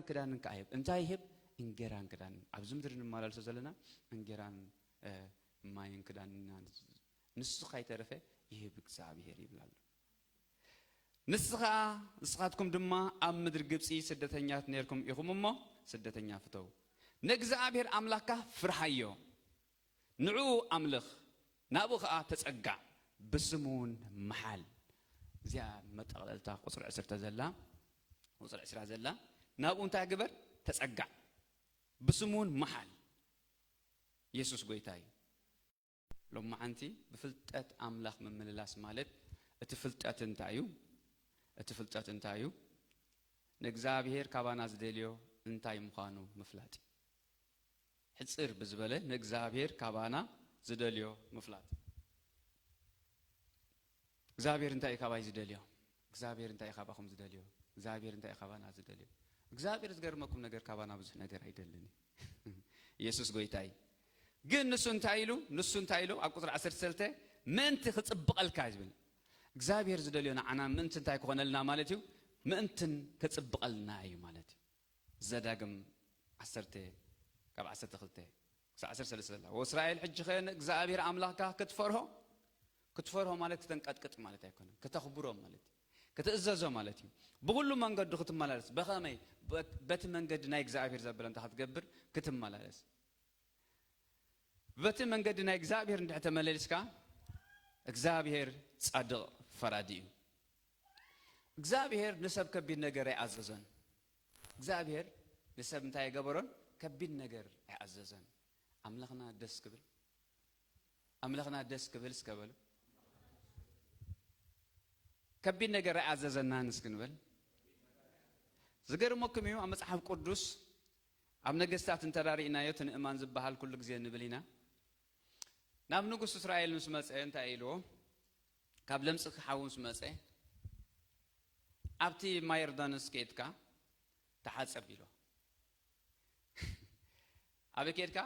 ክዳንን ከኣ ይህብ። እንታይ ይህብ? እንጌራን ክዳንን። ኣብዚ ምድሪ ንመላለሶ ዘለና እንጌራን፣ እ፣ ማይን ክዳንን ኢና። ንሱ ከይተረፈ ይህብ እግዚኣብሔር ይብል ኣሎ። ንስ ኸኣ፣ ንስኻትኩም ድማ ኣብ ምድሪ ግብጺ ስደተኛት ነርኩም ኢኹም እሞ፣ ስደተኛ ፍተው። ንእግዚኣብሔር ኣምላኽካ ፍርሃዮ፣ ንዕኡ ኣምልኽ፣ ናብኡ ኸኣ ተጸጋዕ፣ ብስሙ እውን ምሓል። እዚኣ መጠቕለልታ ቁጽሪ ዕስርተ ዘላ፣ ቁጽሪ ዕስራ ዘላ፣ ናብኡ እንታይ ግበር? ተጸጋዕ፣ ብስሙ እውን ምሓል። የሱስ ጐይታ እዩ። ሎማዓንቲ ብፍልጠት ኣምላኽ ምምልላስ ማለት፣ እቲ ፍልጠት እንታይ እዩ? እቲ ፍልጠት እንታይ እዩ? ንእግዚኣብሔር ካባና ዝደልዮ እንታይ ምዃኑ ምፍላጥ እዩ። ሕጽር ብዝበለ፣ ንእግዚኣብሔር ካባና ዝደልዮ ምፍላጥ። እግዚኣብሔር እንታይ እዩ ካባይ ዝደልዮ? እግዚኣብሔር እንታይ እዩ ካባኹም ዝደልዮ? እግዚኣብሔር እንታይ እዩ ካባና ዝደልዮ? እግዚኣብሔር፣ ዝገርመኩም ነገር፣ ካባና ብዙሕ ነገር ኣይደልን እዩ። የሱስ ጐይታ እዩ። ግን ንሱ እንታይ ኢሉ? ንሱ እንታይ ኢሉ? ኣብ ቁጽሪ ዓሰርተ ሰለስተ፣ ምእንቲ ክጽብቐልካ እዩ ዝብል። እግዚኣብሔር ዝደልዮ ንዓና ምእንቲ እንታይ ክኾነልና ማለት እዩ? ምእንትን ክጽብቐልና እዩ ማለት እዩ። ዘዳግም ዓሰርተ፣ ካብ ዓሰርተ ክልተ ክሳብ ዓሰርተ ሰለስተ ዘላ። "ወእስራኤል፣ ሕጂ ኸ ንእግዚኣብሔር ኣምላኽካ ክትፈርሆ?" ክትፈርሆ ማለት ክተንቀጥቅጥ ማለት ኣይኮነን። ክተኽብሮ ማለት እዩ። ክትእዘዞ ማለት እዩ። ብኹሉ መንገዱ ክትመላለስ። በኸመይ? በት-፣ በቲ መንገዲ ናይ እግዚኣብሔር ዘበለ እንተ ክትገብር ክትመላለስ። በቲ መንገዲ ናይ እግዚኣብሔር እንድሕር ተመለስካ፣ እግዚኣብሔር ጻድቕ ፈራዲ እዩ። እግዚኣብሔር ንሰብ ከቢድ ነገር ኣይኣዘዞን። እግዚኣብሔር ንሰብ እንታይ ኣይገበሮን? ከቢድ ነገር ኣይኣዘዘን። ኣምላኽና ደስ ክብል፣ ኣምላኽና ደስ ክብል እስከ በሉ። ከቢድ ነገር ኣይኣዘዘናን እስኪ ንበል። ዝገርመኩም እዩ፣ ኣብ መጽሓፍ ቅዱስ፣ ኣብ ነገስታት እንተ ርኢናዮ፣ እቲ ንእማን ዝበሃል ኩሉ ግዜ ንብል ኢና። ናብ ንጉስ እስራኤል ምስ መጸ እንታይ ኢልዎ? ካብ ለምጺ ክሓዊ ምስ መጸ፣ "ኣብቲ ማይ ዮርዳኖስ ኬድካ ተሓጸብ" ኢልዎ። ኣበይ ኬድካ?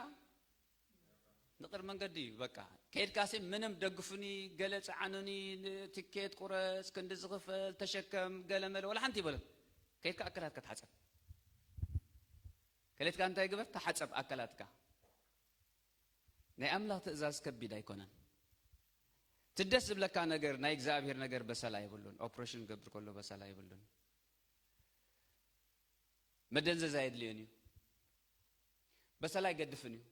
ንቕር መንገዲ እዩ፣ በቃ። ኬድካሲ ምንም ደግፉኒ፣ ገለ ጸዓኑኒ፣ ን-፣ ትኬት ቁረጽ፣ ክንዲ ዝኽፈል፣ ተሸከም፣ ገለ መለ፣ ወላ ሓንቲ ይበሎ። ኬድካ ኣካላትካ ተሓጸብ። ከሌትካ እንታይ ግበር? ተሓጸብ ኣካላትካ። ናይ ኣምላኽ ትእዛዝ ከቢድ ኣይኮነን። እቲ ደስ ዝብለካ ነገር፣ ናይ እግዚኣብሔር ነገር በሰላ የብሉን። ኦፕሬሽን ክገብር ከሎ በሰላ የብሉን። መደንዘዝ ኣየድልዮን እዩ። በሰላ ኣይገድፍን እዩ።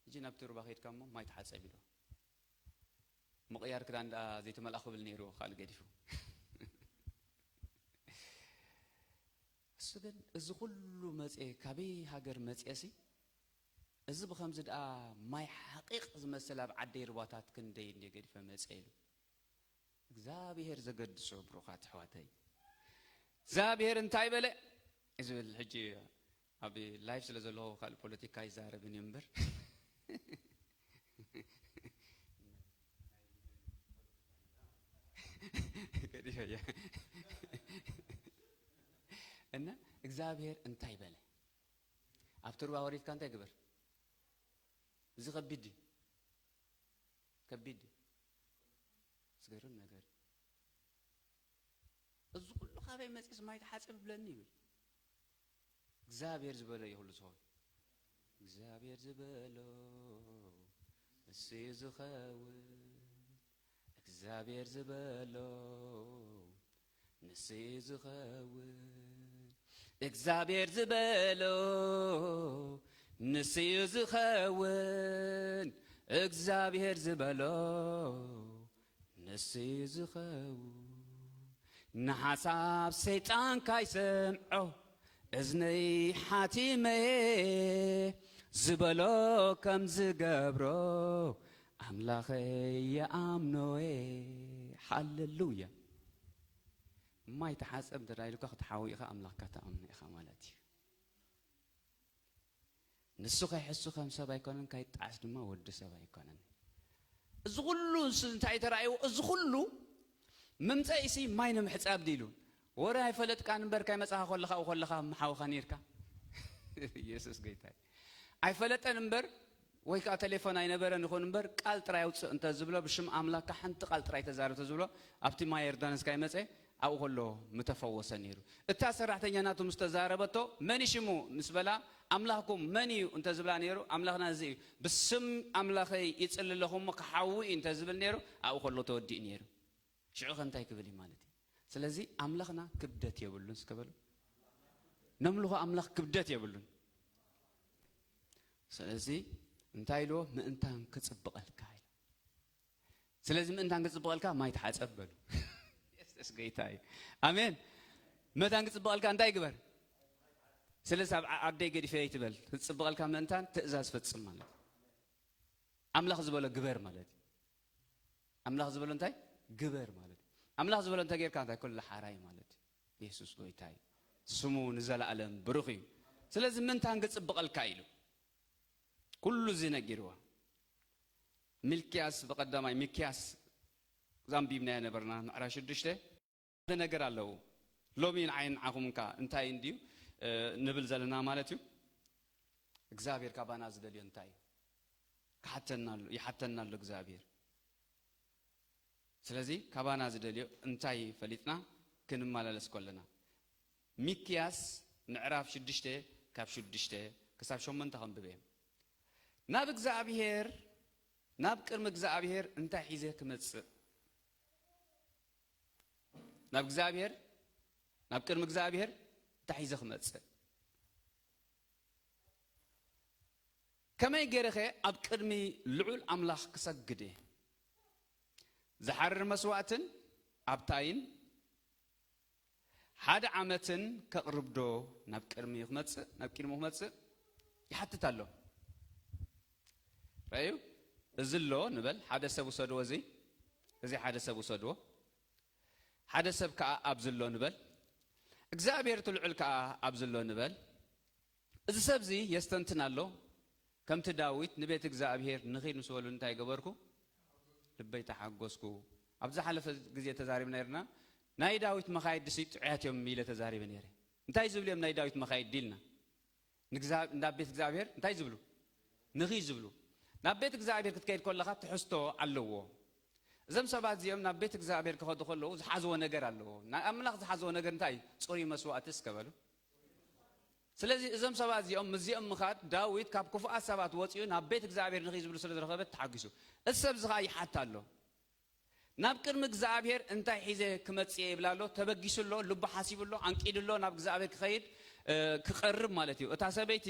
ሕጂ ናብቲ ሩባ ከይድካ እሞ ማይ ተሓጸብ ኢሎ። ምቕያር ክዳን ደኣ ዘይተመልኣ ክብል ነይርዎ፣ ካልእ ገዲፉ። እሱ ግን እዚ ኩሉ መጽኤ፣ ካበይ ሃገር መጽኤሲ፣ እዚ ብኸምዚ ደኣ ማይ ሓቒቕ ዝመስል ኣብ ዓደይ ሩባታት ክንደይ እንድየ ገዲፈ መጽኤ ኢሉ። እግዚኣብሔር ዘገድሶ፣ ብሩኻት ኣሕዋተይ። እግዚኣብሔር እንታይ በለ? ዝብል ሕጂ ኣብ ላይፍ ስለ ዘለኹ ካልእ ፖለቲካ ይዛረብን እዩ እምበር። ገዲፈያ። እና እግዚኣብሔር እንታይ በለ? ኣብቲ ሩባ ወሪድካ እንታይ ግበር? እዚ ከቢድ እዩ። ከቢድ እዩ። ዝገርም ነገር እዩ። እዚ ኩሉ ካበይ መጺስ ማይ ተሓጸብ ብለኒ ይብል። እግዚኣብሔር ዝበሎ እዩ ኩሉ ዝኸውን። እግዚኣብሔር ዝበሎ ንሱ እዩ ዝኸውን። እግዚኣብሔር ዝበሎ ንሱ እዩ ዝኸውን። እግዚኣብሔር ዝበሎ ንሱ እዩ ዝኸውን። እግዚኣብሔር ዝበሎ ንሱ እዩ ዝኸውን። ንሓሳብ ሰይጣን ካይሰምዖ እዝነይ ሓቲመ ዝበሎ ከም ዝገብሮ ኣምላኸይ ይኣምኖ እየ። ሃሌሉያ። ማይ ተሓጸብ እንተ ኢሉካ ክትሓዊ ኢኻ፣ ኣምላኽካ ትኣምኖ ኢኻ ማለት እዩ። ንሱ ከይሕሱ ከም ሰብ ኣይኮነን፣ ከይጣዓስ ድማ ወዲ ሰብ ኣይኮነን። እዚ ኩሉ ንሱ እንታይ ተራእይዎ? እዚ ኩሉ መምጸኢሲ ማይ ንምሕጻብ ድዩ ኢሉ? ወረ ኣይፈለጥካን እምበር፣ ካይ መጻኻ ከለኻ፣ ኣብኡ ከለኻ ምሓውኻ ነይርካ። ኢየሱስ ጎይታ እዩ። ኣይፈለጠን እምበር፣ ወይ ከኣ ቴሌፎን ኣይነበረን ይኹን እምበር፣ ቃል ጥራይ ኣውጽእ እንተ ዝብሎ፣ ብሽም ኣምላኽካ ሓንቲ ቃል ጥራይ ተዛረብ እንተ ዝብሎ፣ ኣብቲ ማይ ዮርዳኖስ ካይ መጸ፣ ኣብኡ ከሎ ምተፈወሰ ነይሩ። እታ ሰራሕተኛ ናቱ ምስ ተዛረበቶ፣ "መን እዩ ሽሙ?" ምስ በላ፣ "ኣምላኽኩም መን እዩ?" እንተ ዝብላ ነይሩ፣ "ኣምላኽና እዚ እዩ፣ ብስም ኣምላኸይ ይጽሊ ኣለኹ እሞ ክሓዊ እዩ" እንተ ዝብል ነይሩ፣ ኣብኡ ከሎ ተወዲኡ ነይሩ። ሽዑ ከ እንታይ ክብል እዩ ማለት እዩ? ስለዚ ኣምላኽና ክብደት የብሉን። እስከ በሉ፣ ነምልኾ ኣምላኽ ክብደት የብሉን። ስለዚ እንታይ ኢልዎ? "ምእንታን ክጽብቐልካ" ኢሉ። ስለዚ ምእንታን ክጽብቐልካ ማይ ተሓጸብ በሉ። የሱስ ጎይታ እዩ። ኣሜን። መታን ክጽብቐልካ እንታይ ግበር? ስለዚ ኣብ ዓ-፣ ኣደይ ገዲፈ ይትበል። ክጽብቐልካ ምእንታን ትእዛዝ ፈጽም ማለት እዩ። ኣምላኽ ዝበሎ ግበር ማለት እዩ። ኣምላኽ ዝበሎ እንታይ? ግበር ማለት እዩ። ኣምላኽ ዝበሎ እንተ ጌርካ እንታይ? ኩሉ ሓራይ ማለት እዩ። የሱስ ጎይታ እዩ። ስሙ ንዘለኣለም ብሩኽ እዩ። ስለዚ ምእንታን ክጽብቐልካ ኢሉ ኩሉ እዚ ነጊርዋ። ሚልክያስ ብቐዳማይ ሚክያስ ዘንቢብናዮ ነበርና፣ ምዕራፍ ሽዱሽተ። ሓደ ነገር ኣለዎ። ሎሚ ንዓይ ንዓኹም ከ እንታይ እንድዩ፣ እ፣ ንብል ዘለና ማለት እዩ? እግዚኣብሔር ካባና ዝደልዮ እንታይ እዩ? ክሓተና ኣሎ፣ ይሓተና ኣሎ እግዚኣብሔር። ስለዚ ካባና ዝደልዮ እንታይ ፈሊጥና ክንመላለስ ከለና? ሚክያስ ምዕራፍ ሽዱሽተ ካብ ሽዱሽተ ክሳብ ሸሞንተ ከንብብ እየ። ናብ እግዚኣብሔር፣ ናብ ቅድሚ እግዚኣብሔር እንታይ ሒዘ ክመጽእ? ናብ እግዚኣብሔር፣ ናብ ቅድሚ እግዚኣብሔር እንታይ ሒዘ ክመጽእ? ከመይ ገይረኸ ኣብ ቅድሚ ልዑል ኣምላኽ ክሰግድ እየ? ዝሓርር መስዋእትን ኣብታይን ሓደ ዓመትን ከቕርብ ዶ ናብ ቅድሚ ክመጽእ፣ ናብ ቅድሚ ክመጽእ ይሓትት ኣሎ። ረኣዩ፣ እዚ ኣሎ ንበል፣ ሓደ ሰብ ውሰድዎ፣ እዚ፣ እዚ ሓደ ሰብ ውሰድዎ። ሓደ ሰብ ከኣ ኣብዚ ኣሎ ንበል። እግዚኣብሔር እቲ ልዑል ከኣ ኣብዚ ኣሎ ንበል። እዚ ሰብ እዚ የስተንትን ኣሎ። ከምቲ ዳዊት ንቤት እግዚኣብሔር ንኺድ ምስ በሉ እንታይ ገበርኩ? ልበይ ተሓጎስኩ። ኣብ ዝሓለፈ ግዜ ተዛሪብና ነርና። ናይ ዳዊት መኻይድ ድሲ ጥዑያት እዮም ኢለ ተዛሪበ ነይረ። እንታይ ዝብሉ እዮም ናይ ዳዊት መኻይድ ዲልና? ንግዛ-፣ ናብ ቤት እግዚኣብሔር እንታይ ዝብሉ? ንኺድ ዝብሉ። ናብ ቤት እግዚኣብሔር ክትከይድ ከለኻ ትሕዝቶ ኣለዎ። እዞም ሰባት እዚኦም ናብ ቤት እግዚኣብሔር ክኸዱ ከለዉ ዝሓዝዎ ነገር ኣለዎ። ናይ ኣምላኽ ዝሓዝዎ ነገር እንታይ እዩ? ጽሩይ መስዋእቲ እስከ በሉ። ስለዚ እዞም ሰባት እዚኦም ምስዚኦም ምኻድ ዳዊት ካብ ክፉኣት ሰባት ወጺኡ ናብ ቤት እግዚኣብሔር ንኺድ ዝብሉ ስለ ዝረኸበ ተሓጒሱ። እዚ ሰብ እዚ ኸኣ ይሓታ ኣሎ። ናብ ቅድሚ እግዚኣብሔር እንታይ ሒዘ ክመጽእ እየ ይብላ ኣሎ። ተበጊሱ ኣሎ፣ ልቡ ሓሲቡ ኣሎ፣ ኣንቂዱ ኣሎ፣ ናብ እግዚኣብሔር ክኸይድ፣ እ፣ ክቐርብ ማለት እዩ። እታ ሰበይቲ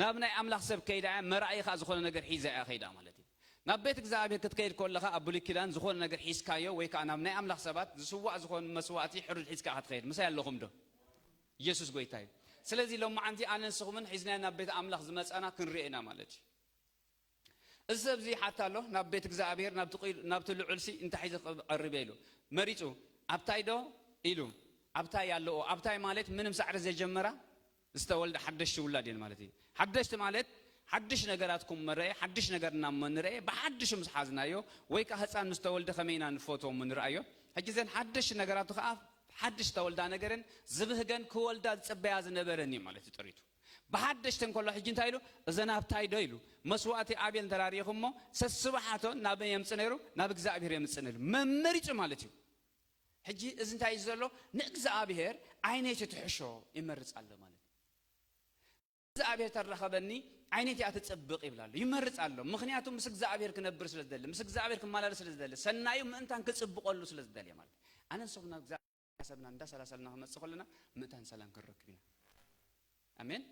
ናብ ናይ ኣምላኽ ሰብ ከይዳ እያ፣ መራእይ ኸኣ ዝኾነ ነገር ሒዛ እያ ከይዳ ማለት እዩ። ናብ ቤት እግዚኣብሔር ክትከይድ ከለኻ ኣብ ብሉይ ኪዳን ዝኾነ ነገር ሒዝካዮ ወይ ከኣ ናብ ናይ ኣምላኽ ሰባት ዝስዋእ ዝኾነ መስዋእቲ ሕሩድ ሒዝካ ኢኻ ትኸይድ። ምሳይ ኣለኹም ዶ? ኢየሱስ ጎይታ እዩ። ስለዚ ሎማዓንቲ ኣነ ንስኹምን ሒዝናዮ ናብ ቤት ኣምላኽ ዝመጻና ክንርኢ ኢና ማለት እዩ። እዚ ሰብ እዚ ይሓታ ኣሎ፣ ናብ ቤት እግዚኣብሔር፣ ናብቲ ቁይ-፣ ናብቲ ልዑልሲ እንታይ ሒዘ ክቐርብ እየ ኢሉ መሪጹ። ኣብታይ ዶ ኢሉ፣ ኣብታይ ኣለዎ። ኣብታይ ማለት ምንም ሳዕሪ ዘይጀመራ ዝተወልደ ሓደሽቲ ውላድ እየን ማለት እዩ። ሓደሽቲ ማለት ሓድሽ ነገራት ከም መረኤ፣ ሓድሽ ነገር እናሞ ንረኤ፣ ብሓድሽ ምስ ሓዝናዮ፣ ወይ ከኣ ህፃን ምስ ተወልደ ከመይ ኢና ንፈትዎ እሞ ንርኣዮ። ሕጂ እዘን ሓደሽቲ ነገራቱ ከኣ ሓድሽ ተወልዳ ነገርን ዝብህገን ክወልዳ ዝጽበያ ዝነበረን እዩ ማለት እዩ ጥሪቱ። ብሓደሽቲ እንከሎ ሕጂ እንታይ ኢሉ? እዘን ኣብታይ ዶ ኢሉ? መስዋእቲ ኣቤል እንተ ርኢኹሞ ሰስባሓቶ ናበይ የምጽእ ነይሩ? ናብ እግዚኣብሔር የምጽእ ነይሩ። መመሪጹ ማለት እዩ። ሕጂ እዚ እንታይ እዩ ዘሎ? ንእግዚኣብሔር ዓይነይ ትትሕሾ ይመርጽ ኣሎ ማለት እዩ። እግዚኣብሔር ተረኸበኒ ዓይነይ እያ ትጽብቕ ይብል ኣሎ። ይመርጽ ኣሎ። ምኽንያቱ ምስ እግዚኣብሔር ክነብር ስለ ዝደሊ፣ ምስ እግዚኣብሔር ክመላለስ ስለ ዝደሊ፣ ሰናዩ ምእንታን ክጽብቐሉ ስለ ዝደሊ ማለት እዩ። ኣነ ንስኹም ናብ እግዚኣብሔር ሓሳብና እንዳሰላሰልና ክመጽእ ከለና ምእንታን ሰላም ክንረክብ ኢና። ኣሜን።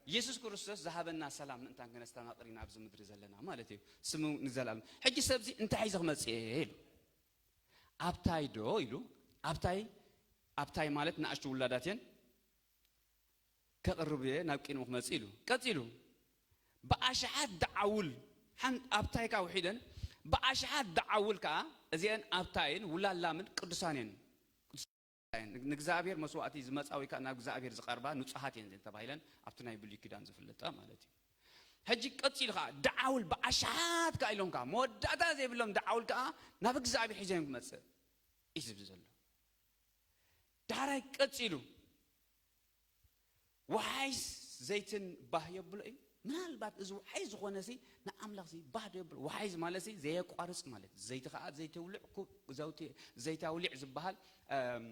ኢየሱስ ክርስቶስ ዝሃበና ሰላም ምእንታን ከነስተማቕር ኢና ኣብዚ ምድሪ ዘለና ማለት እዩ። ስሙ ንዘለኣለም። ሕጂ ሰብዚ እንታይ ሒዘ ክመጽእ እየ ኢሉ። ኣብታይ ዶ ኢሉ። ኣብታይ፣ ኣብታይ ማለት ንኣሽቱ ውላዳት እየን። ከቕርብ እየ ናብ ቅድሚ ክመጽእ ኢሉ። ቀጺሉ ብኣሽሓት ደዓውል ሓን-፣ ኣብታይ ከኣ ውሒደን ብኣሽሓት ደዓውል ከኣ እዚአን ኣብታይን ውላላምን ቅዱሳን እየን። ንእግዚኣብሔር መስዋእቲ ዝመጻ ወይ ከኣ ናብ እግዚኣብሔር ዝቐርባ ንጹሃት እየን ተባሂለን ኣብቲ ናይ ብሉይ ኪዳን ዝፍለጣ ማለት እዩ። ሕጂ ቀጺሉ ከኣ ደዓውል ብኣሽሓት ከኣ ኢሎም ከኣ መወዳእታ ዘይብሎም ደዓውል ከኣ ናብ እግዚኣብሔር ሒዞም ክመጽእ እዩ ዝብል ዘሎ። ዳሕራይ ቀጺሉ ወሓይዝ ዘይትን ባህ የብሎ እዩ። ምናልባት እዚ ወሓይዝ ዝኾነ ሲ ንኣምላኽ ሲ ባህ ዶ የብሎ? ወሓይዝ ማለት ሲ ዘየቋርጽ ማለት እዩ። ዘይቲ ከኣ ዘይተውልዕ ኩ-፣ ዘውቲ-፣ ዘይቲ ኣውሊዕ ዝበሃል፣ እም፣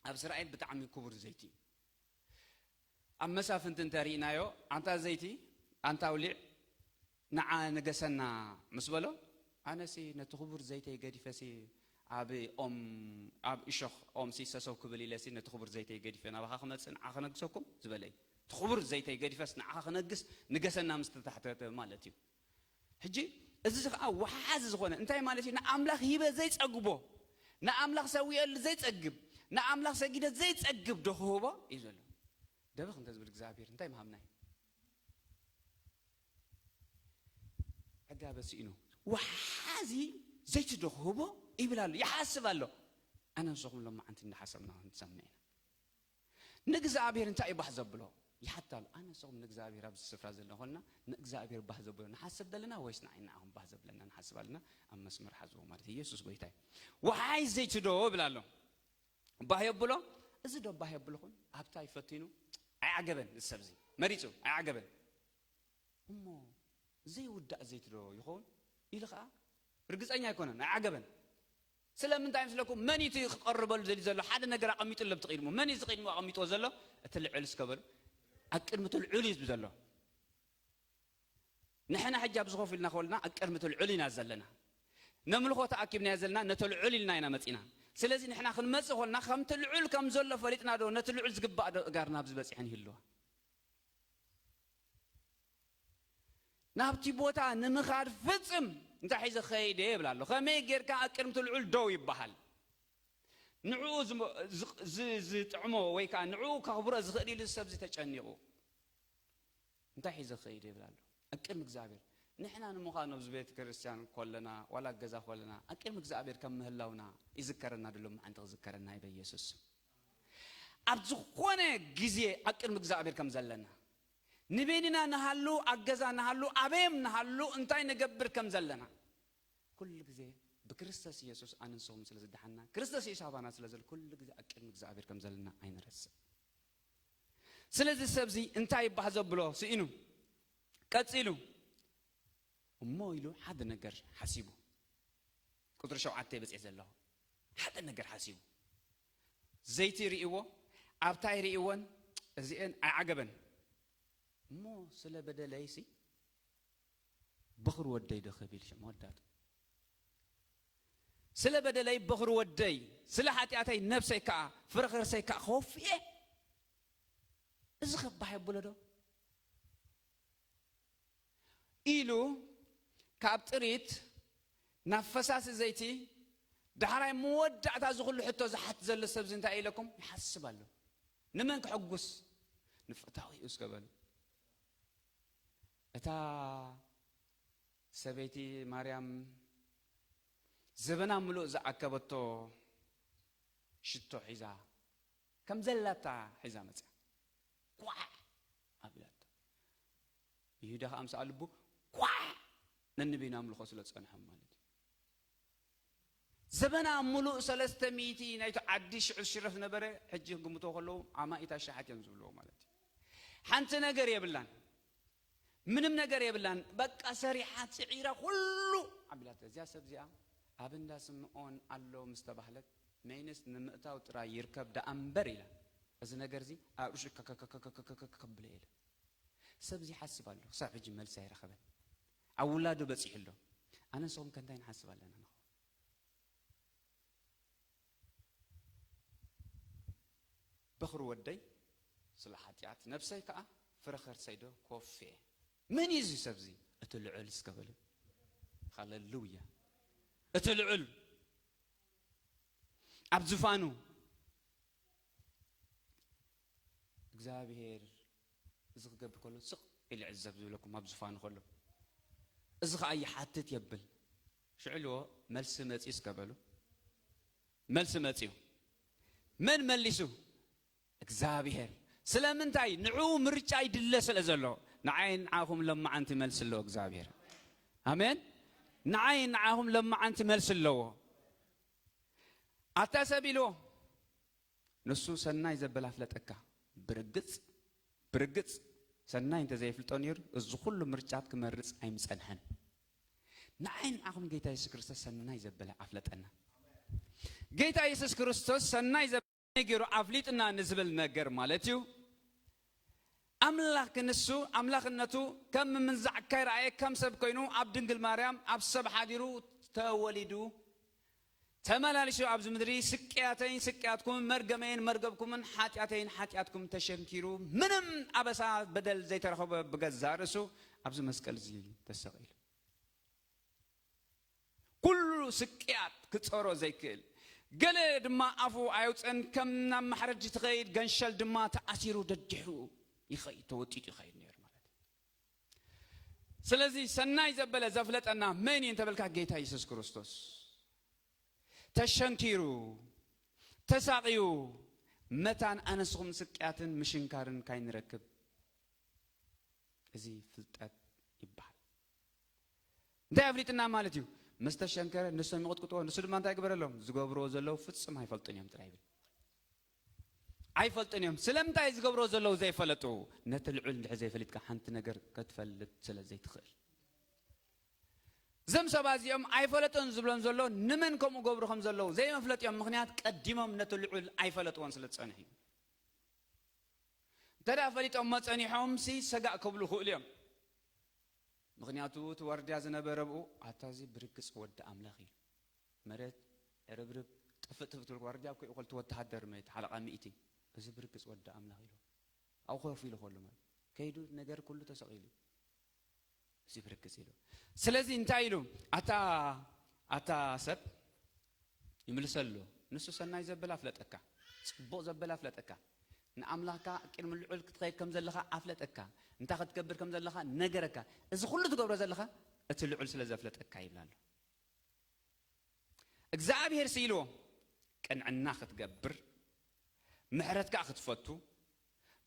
ኣብ እስራኤል ብጣዕሚ ክቡር ዘይቲ እዩ። ኣብ መሳፍንቲ እንተሪእናዮ፣ ኣንታ ዘይቲ፣ ኣንታ ኣውሊዕ፣ ንዓ ንገሰና ምስ በሎ፣ ኣነሲ ነቲ ክቡር ዘይተይ ገዲፈሲ ኣብ ኦም፣ ኣብ እሾኽ ኦም ሲ ሰሰው ክብል ኢለሲ ነቲ ክቡር ዘይተይ ገዲፈ ናባኻ ክመጽእ ንዓ ክነግሰኩም ዝበለ እዩ። እቲ ክቡር ዘይተይ ገዲፈስ ንዓኻ ክነግስ ንገሰና ምስ ተታሕተተ ማለት እዩ። ሕጂ እዚ ከዓ ወሓዚ ዝኾነ እንታይ ማለት እዩ? ንኣምላኽ ሂበ ዘይጸግቦ፣ ንኣምላኽ ሰዊኤሉ ዘይጸግብ፣ ንኣምላኽ ሰጊደ ዘይጸግብ ዶ ክህቦ እዩ ዘሎ? ደበኽ እንተ ዝብል እግዚኣብሔር እንታይ ምሃብናይ? ዕጋበ ስኢኑ ወሓዚ ዘይቲ ዶ ክህቦ ይብል ኣሎ፣ ይሓስብ ኣሎ። ኣነ ንስኹም ሎማዓንቲ እንዳሓሰብና ክንሰምዕ ኢና። ንእግዚኣብሔር እንታይ እዩ ባህ ዘብሎ? ይሓታ ኣሎ። ኣነ ንስኹም ንእግዚኣብሔር ኣብዚ ስፍራ ዘለና ኮንና ንእግዚኣብሔር ባህ ዘብሎ ንሓስብ ዘለና ወይስ ንዓይ ንዓኹም ባህ ዘብለና ንሓስብ ኣለና? ኣብ መስመር ሓዝዎ ማለት እዩ። ኢየሱስ ጎይታ እዩ። ወሓይ ዘይቲ ዶ ይብል ኣሎ። ባህ የብሎ። እዚ ዶ ባህ የብልኹም? ኣብታ ይፈቲኑ ኣይዓገበን። እዚ ሰብ እዚ መሪጹ ኣይዓገበን። እሞ ዘይውዳእ ዘይቲ ዶ ይኸውን? ኢሉ ኸዓ ርግጸኛ ኣይኮነን፣ ኣይዓገበን። ስለምንታይ ምስለኩም? መን እዩ እቲ ክቐርበሉ ዘሊ ዘሎ? ሓደ ነገር ኣቐሚጡ ኣሎ ብቲ ቅድሙ። መን እዩ እዚ ቅድሙ ኣቐሚጥዎ ዘሎ? እቲ ልዑል እስከ በሉ። ኣብ ቅድሚ እቲ ልዑል እዩ ዘሎ። ንሕና ሕጂ ኣብዚ ኮፍ ኢልና ከበልና ኣብ ቅድሚ እቲ ልዑል ኢና ዘለና። ነምልኾ ተኣኪብና ዘለና ነቲ ልዑል ኢልና ኢና መጺና። ስለዚ ንሕና ክንመጽእ ከለና ከምቲ ልዑል ከም ዘሎ ፈሊጥና ዶ ነቲ ልዑል ዝግባእ ዶ እጋርና ኣብዚ በጺሐን ይህልዋ? ናብቲ ቦታ ንምኻድ ፍጽም እንታይ ሒዘ ኸይደ ይብል ኣሎ። ከመይ ጌርካ ኣብ ቅድሚ እቲ ልዑል ደው ይበሃል? ንዕኡ ዝሞ-፣ ዝ-፣ ዝ-፣ ዝጥዕሞ ወይ ከዓ ንዕኡ ከኽብሮ ዝኽእል ኢሉ ሰብዚ ተጨኒቑ እንታይ ሒዘ ኸይደ ይብል ኣሎ። ኣብ ቅድሚ እግዚኣብሔር ንሕና ንምዃኑ ኣብዚ ቤተ ክርስቲያን ኮለና ዋላ ገዛ ኮለና ኣብ ቅድሚ እግዚኣብሔር ከም ምህላውና ይዝከረና ድሎ መዓንቲ ክዝከረና እዩ በኢየሱስ ስም። ኣብ ዝኾነ ግዜ ኣብ ቅድሚ እግዚኣብሔር ከም ዘለና ንቤኒና ንሃሉ ኣብ ገዛ ንሃሉ ኣበየም ንሃሉ እንታይ ንገብር ከም ዘለና ኩሉ ግዜ ብክርስቶስ ኢየሱስ ኣነ ንስኹም ስለ ዝደሓና ክርስቶስ ኢየሱስ ኣባና ስለ ዘሎ ኩሉ ግዜ ኣብ ቅድሚ እግዚኣብሔር ከም ዘለና ኣይንረስእ። ስለዚ ሰብዚ እንታይ ይባህ ዘብሎ ስኢኑ ቀጺሉ እሞ ኢሉ ሓደ ነገር ሓሲቡ ቁጥሪ ሸውዓተ በጺሕ ዘለኹ ሓደ ነገር ሓሲቡ ዘይቲ ርእይዎ ኣብታይ ርእይዎን እዚአን ኣይዓገበን እሞ ስለ በደለይሲ በኽሪ ወደይ ዶ ክብል ሽም ወዳቱ ስለ በደለይ በኽሪ ወደይ ስለ ሓጢኣተይ ነብሰይ ከዓ ፍረ ከርሰይ ከዓ ከወፍየ እዚ ከባህ የብሎ ዶ ኢሉ ካብ ጥሪት ናብ ፈሳሲ ዘይቲ ዳሕራይ መወዳእታ እዚ ኩሉ ሕቶ ዝሓት ዘሎ ሰብዚ እንታይ ኢለኩም ይሓስብ ኣሎ ንመን ክሕጉስ ንፍታዊ እዩ እስከ በሉ እታ ሰበይቲ ማርያም ዘበና ምሉእ ዝኣከበቶ ሽቶ ሒዛ ከም ዘላታ ሒዛ መፅያ ኳዕ ኣቢላቶ ይሁዳ ከዓ ምሳኣ ልቡ ኳዕ ነንቤና ኣምልኾ ስለ ዝፀንሖም ማለት እዩ ዘበና ሙሉእ ሰለስተ ሚእቲ ናይቲ ዓዲ ሽዑ ሽረፍ ነበረ ሕጂ ክግምቶ ከለዉ ኣማኢት ኣሻሓት እዮም ዝብልዎ ማለት እዩ ሓንቲ ነገር የብላን ምንም ነገር የብላን በቃ ሰሪሓ ፅዒራ ኩሉ ኣቢላቶ እዚኣ ሰብ እዚኣ ኣብ እንዳ ስምዖን ኣሎ ምስ ተባህለት መይንስ ንምእታው ጥራይ ይርከብ ደኣ እምበር ኢላ እዚ ነገር እዚ ኣብ ርሹ ከከከከከከከከ ከብለ ኢለ ሰብ እዚ ይሓስብ ኣሎ ክሳብ ሕጂ መልሲ ኣይረኸበን ኣብ ውላዱ በፂሑ ኣሎ ኣነ ንስኹም ከ እንታይ ንሓስብ ኣለና ንኸውን በኽሪ ወደይ ስለ ሓጢኣት ነብሰይ ከዓ ፍረ ከርሰይ ዶ ኮፍ እየ መን እዩ እዚ ሰብ እዚ እቲ ልዑል እስከ በሉ ሃሌሉያ እቲ ልዑል ኣብ ዝፋኑ እግዚኣብሔር እዚ ክገብር ከሎ ስቕ ኢሉ ዕዘብ ዝብለኩም ኣብ ዝፋኑ ከሎ እዚ ከዓ ይሓትት የብል ሽዕልዎ መልሲ መፂ እስከ በሉ መልሲ መፂኡ መን መሊሱ እግዚኣብሔር ስለምንታይ ንዕኡ ምርጫ ይድለ ስለ ዘሎ ንዓይ ንዓኹም ለማዓንቲ መልሲ ኣለዎ እግዚኣብሔር ኣሜን ንዓይ ንዓኹም ለማዓንቲ መልሲ ኣለዎ ኣታ ሰብ ኢልዎ ንሱ ሰናይ ዘበለ ኣፍለጠካ ብርግጽ ብርግጽ ሰናይ እንተዘየፍልጦ ነይሩ እዚ ኩሉ ምርጫት ክመርጽ ኣይምጸንሐን ንዓይ ንዓኹም ጌታ የሱስ ክርስቶስ ሰናይ ዘበለ ኣፍለጠና ጌታ የሱስ ክርስቶስ ሰናይ ከመይ ገይሩ ኣፍሊጥና ንዝብል ነገር ማለት እዩ። ኣምላኽ ንሱ ኣምላኽነቱ ከም ምምንዛዕ ከይረኣየ ከም ሰብ ኮይኑ ኣብ ድንግል ማርያም ኣብ ሰብ ሓዲሩ ተወሊዱ ተመላሊሱ ኣብዚ ምድሪ ስቅያተይን ስቅያትኩምን መርገመይን መርገብኩምን ሓጢኣተይን ሓጢኣትኩም ተሸንኪሩ ምንም ኣበሳ በደል ዘይተረኸቦ ብገዛእ ርእሱ ኣብዚ መስቀል እዚ ተሰቒሉ። ኩሉ ስቅያት ክጸሮ ዘይክእል፣ ገለ ድማ ኣፉ ኣየውፅእን፣ ከም ናብ ማሕረዲ ትኸይድ ገንሸል ድማ ተኣሲሩ ደድሕኡ ይኸይድ፣ ተወጢጡ ይኸይድ ነይሩ ማለት እዩ። ስለዚ ሰናይ ዘበለ ዘፍለጠና መን እዩ እንተበልካ፣ ጌታ የሱስ ክርስቶስ ተሸንኪሩ ተሳቕዩ፣ መታን ኣነስኹም ስቅያትን ምሽንካርን ካይንረክብ፣ እዚ ፍልጠት ይበሃል። እንታይ ኣፍሊጥና ማለት እዩ? ምስ ተሸንከረ ንሶም ይቕጥቅጥዎ፣ ንሱ ድማ እንታይ ይግበረሎም? ዝገብርዎ ዘለዉ ፍጹም ኣይፈልጡን እዮም ጥራይ ይብል። ኣይፈልጡን እዮም። ስለምንታይ ዝገብርዎ ዘለዉ ዘይፈለጡ? ነቲ ልዑል እንድሕር ዘይፈሊጥካ ሓንቲ ነገር ክትፈልጥ ስለ ዘይትኽእል። እዞም ሰባት እዚኦም ኣይፈለጡን ዝብሎም ዘሎ ንመን ከምኡ ገብሩ ከም ዘለዉ ዘይመፍለጢኦም ምኽንያት ቀዲሞም ነቲ ልዑል ኣይፈለጥዎን ስለ ዝጸንሑ እዩ። እንተ ደኣ ፈሊጦሞ ጸኒሖም ሲ ሰጋእ ክብሉ ይኽእሉ እዮም። ምኽንያቱ እቲ ዋርድያ ዝነበረ ብኡ ኣታ እዚ ብርግጽ ወዲ ኣምላኽ እዩ። መሬት ዕርብርብ ጥፍእ ጥፍእ ትብል ዋርድያ እኮ ይቆልቲ ወተሃደር መሬት ሓለቓ ሚእቲ እዚ ብርግጽ ወዲ ኣምላኽ ኢሉ ኣብኡ ኮፍ ኢሉ ከሎ ማለት ከይዱ ነገር ኩሉ ተሰቒሉ እዚ ብርግጽ ኢሉ ስለዚ እንታይ ኢሉ ኣታ ኣታ ሰብ ይምልሰሉ ንሱ ሰናይ ዘበለ ኣፍለጠካ ጽቡቕ ዘበለ ኣፍለጠካ ንኣምላኽካ ቅድሚ ልዑል ክትኸይድ ከም ዘለኻ ኣፍለጠካ እንታይ ክትገብር ከም ዘለኻ ነገረካ እዚ ኩሉ ትገብሮ ዘለኻ እቲ ልዑል ስለ ዘፍለጠካ ይብላ ኣሎ እግዚኣብሔር ስኢልዎ ቅንዕና ክትገብር ምሕረትካ ክትፈቱ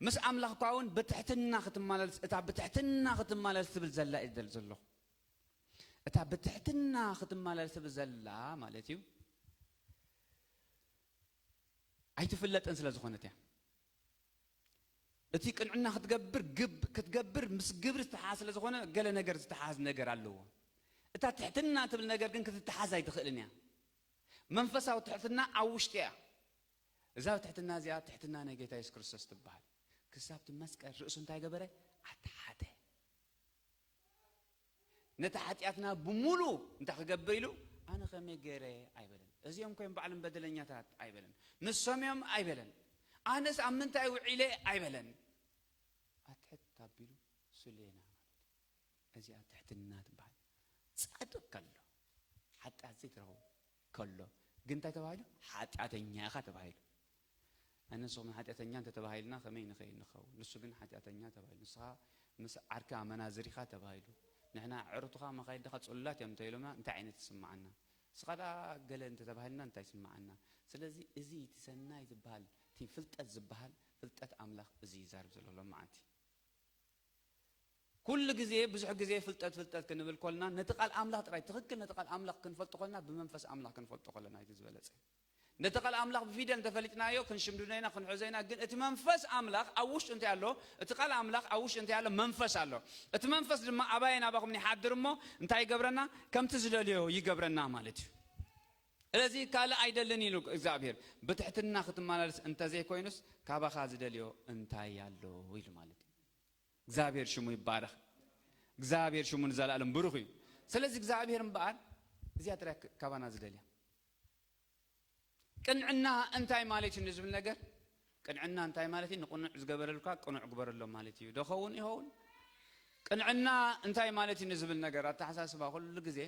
ምስ ኣምላኽካ እውን ብትሕትና ክትመላለስ እታ ብትሕትና ክትመላለስ ትብል ዘላ እዩ ዘለኹ እታ ብትሕትና ክትመላለስ ትብል ዘላ ማለት እዩ ኣይትፍለጥን ስለ ዝኾነት እያ እቲ ቅንዕና ክትገብር ግብ ክትገብር ምስ ግብሪ ዝተሓዝ ስለ ዝኾነ ገለ ነገር ዝተሓዝ ነገር ኣለዎ እታ ትሕትና ትብል ነገር ግን ክትተሓዝ ኣይትኽእልን እያ መንፈሳዊ ትሕትና ኣብ ውሽጢ እያ እዛ ትሕትና እዚኣ ትሕትና ናይ ጌታ የሱስ ክርስቶስ ትበሃል ክሳብ እቲ መስቀል ርእሱ እንታይ ገበረ ኣተሓተ ነቲ ሓጢኣትና ብምሉእ እንታይ ክገብር ኢሉ ኣነ ከመይ ገይረ ኣይበለን እዚኦም ኮይም ባዕሎም በደለኛታት ኣይበለን ንሶም እዮም ኣይበለን ኣነስ ኣብ ምንታይ ውዒለ ኣይበለን ኣትሕት ኣቢሉ ስሌና ማለት እዚኣ ትሕትና ትበሃል ጻድቅ ከሎ ሓጢኣት ዘይትረኽቦ ከሎ ግን እንታይ ተባሂሉ ሓጢኣተኛ ኢኻ ተባሂሉ ኣነ ንስኹም ሓጢኣተኛ እንተ ተባሂልና ከመይ ንኸይ ንኸውን ንሱ ግን ሓጢኣተኛ ተባሂሉ ንስኻ ምስ ዓርኪ ኣመናዝር ኢኻ ተባሂሉ ንሕና ኣዕሩትኻ መኻይድኻ ጽሉላት እዮም እንተኢሎምና እንታይ ዓይነት ይስምዓና ንስኻ ደኣ ገለ እንተ ተባሂልና እንታይ ይስምዓና ስለዚ እዚ እቲ ሰናይ ዝበሃል እቲ ፍልጠት ዝበሃል ፍልጠት ኣምላኽ እዚ ይዛርብ ዘሎ ሎም መዓንቲ ኩሉ ግዜ ብዙሕ ግዜ ፍልጠት ፍልጠት ክንብል ኮልና ነቲ ቃል ኣምላኽ ጥራይ ትኽክል ነቲ ቃል ኣምላኽ ክንፈልጦ ኮልና ብመንፈስ ኣምላኽ ክንፈልጦ ኮለና እዩ ዝበለጸ ነቲ ቃል ኣምላኽ ብፊደል እንተፈሊጥናዮ ክንሽምድዶ ኢና ክንሕዞ ኢና ግን እቲ መንፈስ ኣምላኽ ኣብ ውሽጡ እንታይ ኣሎ እቲ ቃል ኣምላኽ ኣብ ውሽጡ እንታይ ኣሎ መንፈስ ኣሎ እቲ መንፈስ ድማ ኣባየን ኣባኹም ይሓድር እሞ እንታይ ይገብረና ከምቲ ዝደልዮ ይገብረና ማለት እዩ ስለዚ ካልእ ኣይደልን ኢሉ እግዚኣብሔር ብትሕትና ክትመላለስ እንተዘይኮይኑስ ካባኻ ዝደልዮ እንታይ ኣሎ ኢሉ ማለት እዩ እግዚኣብሔር ሽሙ ይባረኽ እግዚኣብሔር ሽሙ ንዘላለም ብሩኽ እዩ ስለዚ እግዚኣብሔር እምበኣር እዚኣ ጥራይ ካባና ዝደልያ ቅንዕና እንታይ ማለት እዩ ንዝብል ነገር ቅንዕና እንታይ ማለት እዩ ንቅኑዕ ዝገበረልካ ቅኑዕ ግበረሎ ማለት እዩ ዶኸውን ይኸውን ቅንዕና እንታይ ማለት እዩ ንዝብል ነገር ኣተሓሳስባ ኩሉ ግዜ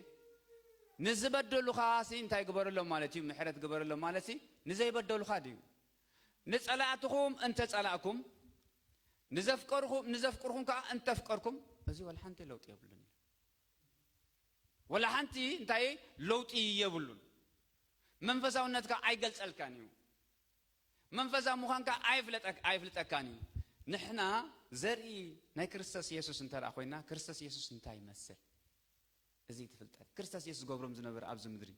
ንዝበደሉኻ ሲ እንታይ ግበረሎም ማለት እዩ ምሕረት ግበረሎም ማለት ሲ ንዘይበደሉኻ ድዩ ንጸላእትኹም እንተ ጸላእኩም ንዘፍቀርኹም ንዘፍቅርኹም ከዓ እንተፍቀርኩም እዚ ወላ ሓንቲ ለውጢ የብሉን እዩ ወላ ሓንቲ እንታይ ለውጢ የብሉን መንፈሳውነትካ ኣይገልጸልካን እዩ መንፈሳዊ ምዃንካ ኣይፍለጠካን እዩ ንሕና ዘርኢ ናይ ክርስቶስ የሱስ እንተ ኮይና ክርስቶስ የሱስ እንታይ ይመስል እዚ ትፍልጠት ክርስቶስ የሱስ ዝገብሮም ዝነበረ ኣብዚ ምድሪ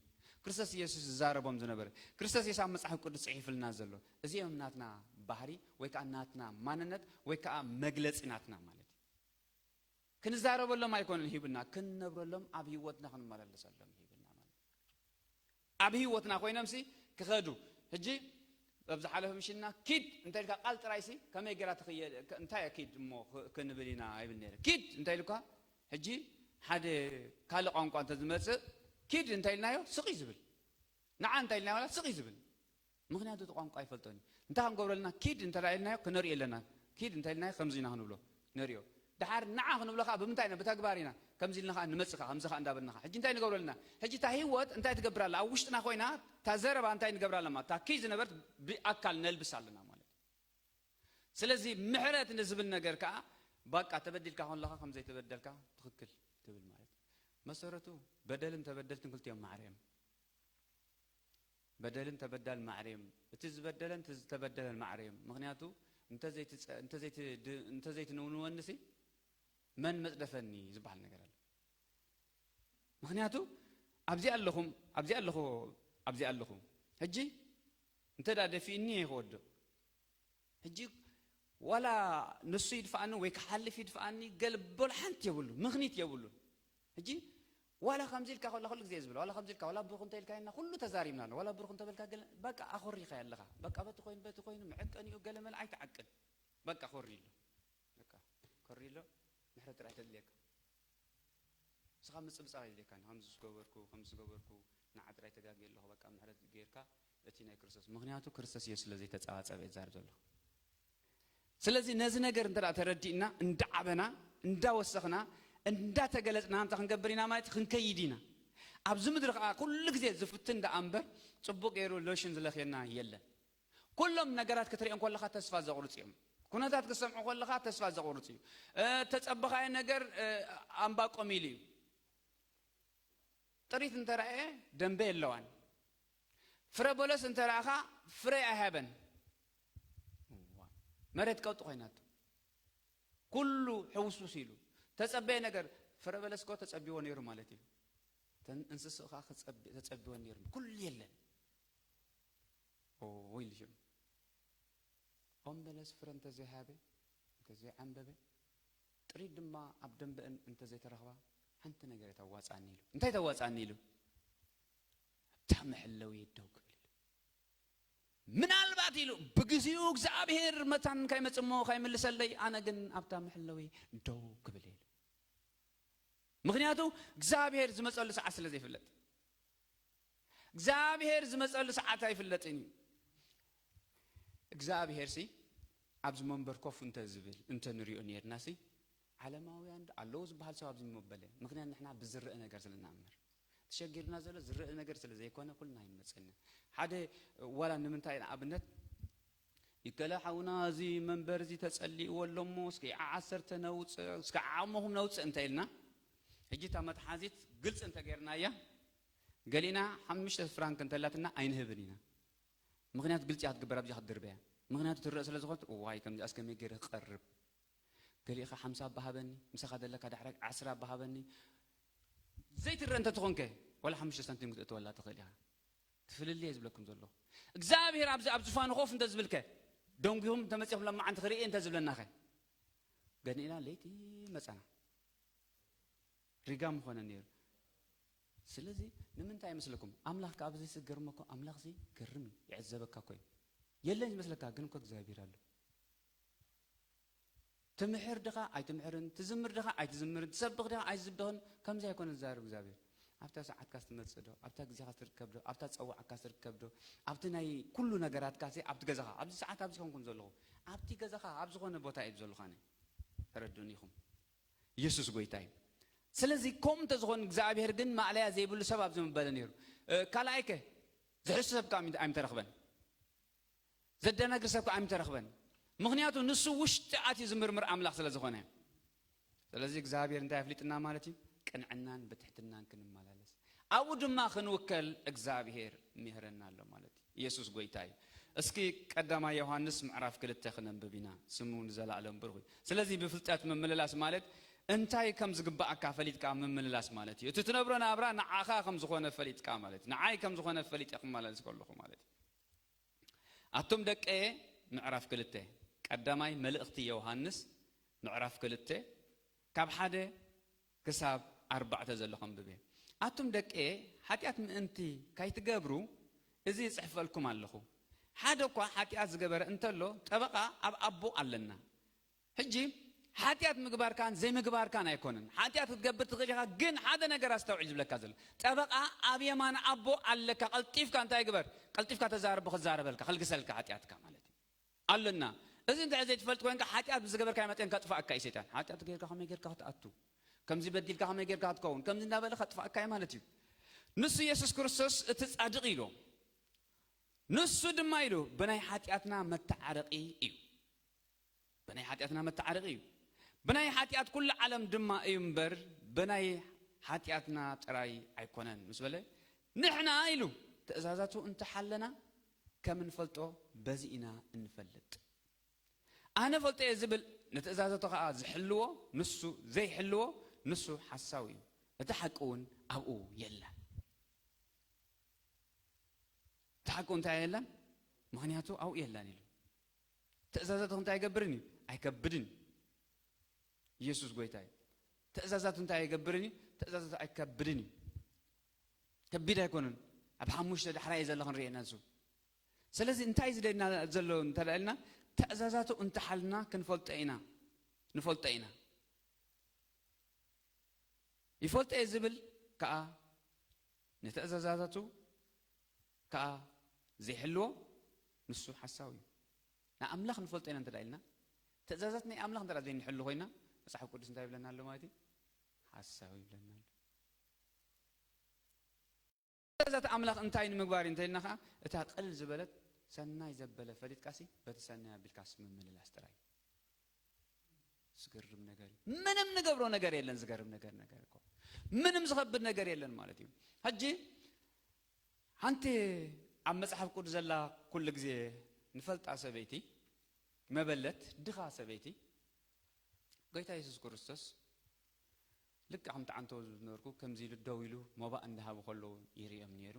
ክርስቶስ የሱስ ዝዛረቦም ዝነበረ ክርስቶስ የሱስ ኣብ መጽሓፍ ቅዱስ ጽሒፍልና ዘሎ እዚኦም ናትና ባህሪ ወይ ከዓ ናትና ማንነት ወይ ከዓ መግለፂ ናትና ማለት እዩ ክንዛረበሎም ኣይኮነን ሂብና ክንነብረሎም ኣብ ህይወትና ክንመላለሰሎም ሂብና ማለት ኣብ ህይወትና ኮይኖምሲ ክኸዱ ሕጂ ኣብ ዝሓለፈ ምሽና ኪድ እንታይ ኢልካ ቃል ጥራይሲ ከመይ ገይራ ትኽየል እንታይ ኪድ እሞ ክ- ክንብል ኢና ኣይብል ነይረ። ኪድ እንታይ ኢልኳ ሕጂ ሓደ ካልእ ቋንቋ እንተ ዝመጽእ ኪድ እንታይ ኢልናዮ ስቕ እዩ ዝብል። ንዓ እንታይ ኢልናዮ ዋላ ስቕ እዩ ዝብል። ምኽንያቱ እቲ ቋንቋ ኣይፈልጦን እዩ። እንታይ ክንገብረልና ኪድ እንተ ኢልናዮ ክነርእዮ ኣለና። ኪድ እንታይ ኢልናዮ ከምዚ ኢና ክንብሎ ነርእዮ። ድሓር ንዓ ክንብሎ ከዓ ብምንታይ ኢና ብተግባር ኢና ከምዚ ኢልና ከዓ ንመፅእ ከዓ ከምዚ ከዓ እንዳበልና ከዓ ሕጂ እንታይ ንገብረልና? ሕጂ እታ ህይወት እንታይ ትገብር ኣላ? ኣብ ውሽጥና ኮይና እታ ዘረባ እንታይ ንገብር ኣለና? እታ ኪድ ዝነበርት ብኣካል ነልብስ ኣለና ማለት እዩ። ስለዚ ምሕረት ንዝብል ነገር ከዓ ባቃ ተበዲልካ ከለካ ከም ዘይተበደልካ ትኽክል ትብል ማለት እዩ። መሰረቱ በደልን ተበደልትን ክልቲኦም ማዕረ እዮም። በደልን ተበዳል ማዕረ እዮም። እቲ ዝበደለን እቲ ዝተበደለን ማዕረ እዮም። ምክንያቱ እንተ ዘይትፀ- እንተ ዘይት- ድ- እንተ ዘይትንውንወንሲ መን መፅደፈኒ ዝበሃል ነገር ኣሎ። ምክንያቱ ኣብዚ ኣለኹም ኣብዚ ኣለኹ ኣብዚ ኣለኹ ሕጂ እንተ ደኣ ደፊእኒ እየ ክወድቕ። ሕጂ ዋላ ንሱ ይድፍኣኒ ወይ ክሓልፍ ይድፍኣኒ ገለ በሉ ሓንቲ የብሉ ምኽኒት የብሉ። ሕጂ ዋላ ከምዚ ኢልካ ከላ ኩሉ ግዜ ዝብል ዋላ ከምዚ ኢልካ ዋላ ብሩኽ እንተ ኢልካ ኢና ኩሉ ተዛሪብና ኣሎ ዋላ ብሩኽ እንተ በልካ ገለ በቃ ኣኾሪኻ ኣለኻ በቃ በቲ ኮይኑ በቲ ኮይኑ መዐቀኒኡ ገለ መለ ኣይትዓቅን በቃ ኮሪ ኣሎ በቃ ኮሪ ኣሎ ምሕረት ጥራይ ተድልየካ ንስኻ ምጽብጻብ የድልየካን ከምዚ ዝገበርኩ ከምዚ ዝገበርኩ ንዓ ጥራይ ተጋግየ ኣለኹ በቃ ምሕረት ጌርካ እቲ ናይ ክርስቶስ ምኽንያቱ ክርስቶስ ኢየሱስ ስለ ዘይተጸባጸበ እየ ዝዛረብ ዘለኹ ስለዚ ነዚ ነገር እንተ ተረዲእና እንዳዓበና እንዳወሰኽና እንዳተገለጽና እንታይ ክንገብር ኢና ማለት ክንከይድ ኢና ኣብዚ ምድሪ ከዓ ኩሉ ግዜ ዝፍትን ደኣ እምበር ፅቡቅ ገይሩ ሎሽን ዝለኽየና የለን ኩሎም ነገራት ክትሪኦም ከለኻ ተስፋ ዘቑርፅ እዮም ኩነታት ክሰምዑ ከለኻ ተስፋ ዘቑርፅ እዩ ተፀበኻዮ ነገር ኣምባቆም ኢሉ እዩ ጥሪት እንተረኣየ ደንበ የለዋን ፍረ በለስ እንተረኣኻ ፍረ ኣይሃበን መሬት ቀውጢ ኮይናቶ ኩሉ ሕውስውስ ኢሉ ተፀበየ ነገር ፍረ በለስ ኮ ተፀቢዎ ነይሩ ማለት እዩ እንስስኡ ከዓ ተፀቢዎ ነይሩ ኩሉ የለን ኢሉ ሽዑ ኦም በለስ ፍረ እንተዘይሃበ እንተዘይዓንበበ ጥሪት ድማ ኣብ ደንበአን እንተዘይተረኽባ ሓንቲ ነገር ተዋፅኣኒ ኢሉ እንታይ ተዋፅኣኒ ኢሉ ኣብታ መሐለዊ ደው ክብል ኢሉ ምናልባት ኢሉ ብግዚኡ እግዚኣብሔር መታን ካይመፅሞ ካይምልሰለይ ኣነ ግን ኣብታ መሐለዊ ደው ክብል ኢሉ ምክንያቱ እግዚኣብሔር ዝመፀሉ ሰዓት ስለ ዘይፍለጥ እግዚኣብሔር ዝመፀሉ ሰዓት ኣይፍለጥን እዩ እግዚኣብሔር ሲ ኣብዚ መንበር ኮፍ እንተ ዝብል እንተ ንሪኦ ነርና ሲ ዓለማውያን ኣለዉ ዝበሃል ሰብ ኣብዚ መበለ ምክንያት ንሕና ብዝረአ ነገር ስለ ንኣምር ተሸጊርና ዘሎ ዝረአ ነገር ስለ ዘይኮነ ኩልና ይመፀና ሓደ ዋላ ንምንታይ ንኣብነት ይከለ ሓውና እዚ መንበር እዚ ተፀሊእዎ ኣሎሞ እስኪ ዓዓሰርተ ነውፅእ እስኪ ዓቕምኹም ነውፅእ እንተ ኢልና ሕጂ እታ መትሓዚት ግልፂ እንተ ገይርናያ ገሊእና ሓሙሽተ ፍራንክ እንተላትና ኣይንህብን ኢና ምክንያቱ ግልፂ ክትግበር ኣብዚ ክትድርበያ ምክንያቱ ትረእ ስለ ዝኾነት እዋይ ከምዚኣስ ከመይ ገይረ ክቐርብ ገሊእኻ ሓምሳ ኣባሃበኒ ምሳኻ ዘለካ ዳሕራይ ዓስራ ኣባሃበኒ ዘይትረእ እንተትኾንከ ዋላ ሓሙሽተ ሳንቲም ክትእትወላ ትኽእል ኢኻ ትፍልልየ ዝብለኩም ዘለኹ እግዚኣብሔር ኣብዚ ኣብ ዝፋኑ ኮፍ እንተ ዝብልከ ደንጉኹም እንተመፂኹም ለማዓንቲ ክርኢ እንተ ዝብለናኸ ገኒእና ለይቲ መፀና ሪጋ ምኾነ ነይሩ ስለዚ ንምንታይ ይመስለኩም ኣምላኽ ካብ ዘይስገርመኮ ኣምላኽ ዚ ገርም እዩ ይዕዘበካ ኮይ የለን ዝመስለካ ግን እኮ እግዚኣብሔር ኣሎ ትምሕር ድኻ ኣይትምሕርን ትዝምር ድኻ ኣይትዝምርን ትሰብኽ ድኻ ኣይትስብኽን ከምዚ ኣይኮነ ዝዛረብ እግዚኣብሔር ኣብታ ሰዓትካ ትመፅእ ዶ ኣብታ ግዜኻ ትርከብ ዶ ኣብታ ፀዋዕካ ትርከብ ዶ ኣብቲ ናይ ኩሉ ነገራትካ ኣብቲ ገዛኻ ኣብዚ ሰዓት ኣብዚ ኮንኩም ዘለኹ ኣብቲ ገዛኻ ኣብ ዝኾነ ቦታ እዩ ዘለኹ ኣነ ተረድኡኒ ኢኹም ኢየሱስ ጎይታ እዩ ስለዚ ከምኡ እንተዝኾን እግዚኣብሔር ግን ማእለያ ዘይብሉ ሰብ ኣብዚ ምበለ ነይሩ ካልኣይከ ዝሕሱ ሰብ ከዓ ኣይምተረኽበን ዘደናግር ሰብ ከዓ ኣይምተረኽበን ምኽንያቱ ንሱ ውሽጢ ኣትዩ ዝምርምር ኣምላኽ ስለ ዝኾነ ስለዚ እግዚኣብሔር እንታይ ኣፍሊጥና ማለት እዩ ቅንዕናን ብትሕትናን ክንመላለስ ኣብኡ ድማ ክንውከል እግዚኣብሔር ምሄረና ኣሎ ማለት እዩ ኢየሱስ ጎይታ እዩ እስኪ ቀዳማ ዮሃንስ ምዕራፍ ክልተ ክነንብብ ኢና ስሙ ንዘላእለም ብሩኽ እዩ ስለዚ ብፍልጠት ምምልላስ ማለት እንታይ ከም ዝግባኣካ ፈሊጥካ ምምልላስ ማለት እዩ እቲ ትነብሮ ናብራ ንዓኻ ከም ዝኾነ ፈሊጥካ ማለት ንዓይ ከም ዝኾነ ፈሊጠ ክመላለስ ከለኹ ማለት እዩ ኣቱም ደቀየ ምዕራፍ ክልተ ቀዳማይ መልእኽቲ ዮሃንስ ምዕራፍ ክልተ ካብ ሓደ ክሳብ ኣርባዕተ ዘሎ ከንብብ እየ ኣቱም ደቀየ ሓጢኣት ምእንቲ ካይትገብሩ እዚ ይፅሕፈልኩም ኣለኹ ሓደ እኳ ሓጢኣት ዝገበረ እንተሎ፣ ጠበቓ ኣብ ኣቦ ኣለና። ሕጂ ሓጢኣት ምግባርካን ዘይምግባርካን ኣይኮነን። ሓጢኣት ክትገብር ትኽእል ኢኻ፣ ግን ሓደ ነገር ኣስተውዕል ዝብለካ ዘሎ። ጠበቓ ኣብ የማን ኣቦ ኣለካ። ቀልጢፍካ እንታይ ግበር? ቀልጢፍካ ተዛረብ፣ ክዛረበልካ፣ ክልግሰልካ ሓጢኣትካ ማለት እዩ። ኣለና። እዚ እንታይ ዘይትፈልጥ ኮይንካ ሓጢኣት ብዝገበርካዮ መጠን ከጥፍኣካ እዩ ሰይጣን። ሓጢኣት ጌርካ ከመይ ጌርካ ክትኣቱ? ከምዚ በዲልካ ከመይ ጌርካ ክትከውን? ከምዚ እንዳበለ ከጥፍኣካ እዩ ማለት እዩ። ንሱ የሱስ ክርስቶስ እቲ ጻድቕ ኢሉ። ንሱ ድማ ኢሉ ብናይ ሓጢኣትና መተዓረቒ እዩ። ብናይ ሓጢኣትና መተዓረቒ እዩ። ብናይ ሓጢኣት ኩሉ ዓለም ድማ እዩ እምበር፣ ብናይ ሓጢኣትና ጥራይ ኣይኮነን ምስ በለ፣ ንሕና ኢሉ ትእዛዛቱ እንተሓለና ከም እንፈልጦ በዚ ኢና እንፈልጥ። ኣነ ፈልጦ እየ ዝብል፣ ንትእዛዛቱ ኸዓ ዝሕልዎ ንሱ፣ ዘይሕልዎ ንሱ ሓሳዊ እዩ። እቲ ሓቂ እውን ኣብኡ የለን። እቲ ሓቂ እንታይ የለን? ምኽንያቱ ኣብኡ የለን ኢሉ። ትእዛዛቱ እንታይ ኣይገብርን እዩ? ኣይከብድን እዩ። ኢየሱስ ጎይታ እዩ። ትእዛዛቱ እንታይ ኣይገብርን እዩ? ትእዛዛቱ ኣይከብድን እዩ። ከቢድ ኣይኮነን። ኣብ ሓሙሽተ ዳሕራይ ዘሎ ክንርእየና ንሱ። ስለዚ እንታይ ዝደልና ዘሎ እንተ ደኣ ኢልና፣ ትእዛዛቱ እንተሓልና ክንፈልጦ ኢና። ንፈልጦ ኢና። ይፈልጦ እየ ዝብል ከኣ ንትእዛዛቱ ከኣ ዘይሕልዎ ንሱ ሓሳዊ እዩ። ንኣምላኽ ንፈልጦ ኢና እንተ ደኣ ኢልና፣ ትእዛዛት ናይ ኣምላኽ እንተ ደኣ ዘይንሕሉ ኮይና፣ መጽሓፍ ቅዱስ እንታይ ይብለና ኣሎ ማለት እዩ? ሓሳዊ ይብለና ኣሎ። ትእዛዛት ኣምላኽ እንታይ ንምግባር እዩ እንተ ኢልና ከኣ፣ እታ ቅልል ዝበለት ሰናይ ዘበለ ፈሊጥካሲ፣ በቲ ሰናይ ኣቢልካስ ምምልላስ ጥራይ። ዝገርም ነገር እዩ። ምንም ንገብሮ ነገር የለን። ዝገርም ነገር፣ ነገር እኮ ምንም ዝኸብድ ነገር የለን ማለት እዩ። ሕጂ ሓንቲ ኣብ መጽሓፍ ቅዱስ ዘላ ኩሉ ግዜ ንፈልጣ ሰበይቲ፣ መበለት፣ ድኻ ሰበይቲ፣ ጎይታ የሱስ ክርስቶስ ልክዕ ከምቲ ዓንተቦ ዝነበርኩ ከምዚ ኢሉ ደው ኢሉ መባእ እንዳሃቡ ከለዉ ይርእዮም ነይሩ።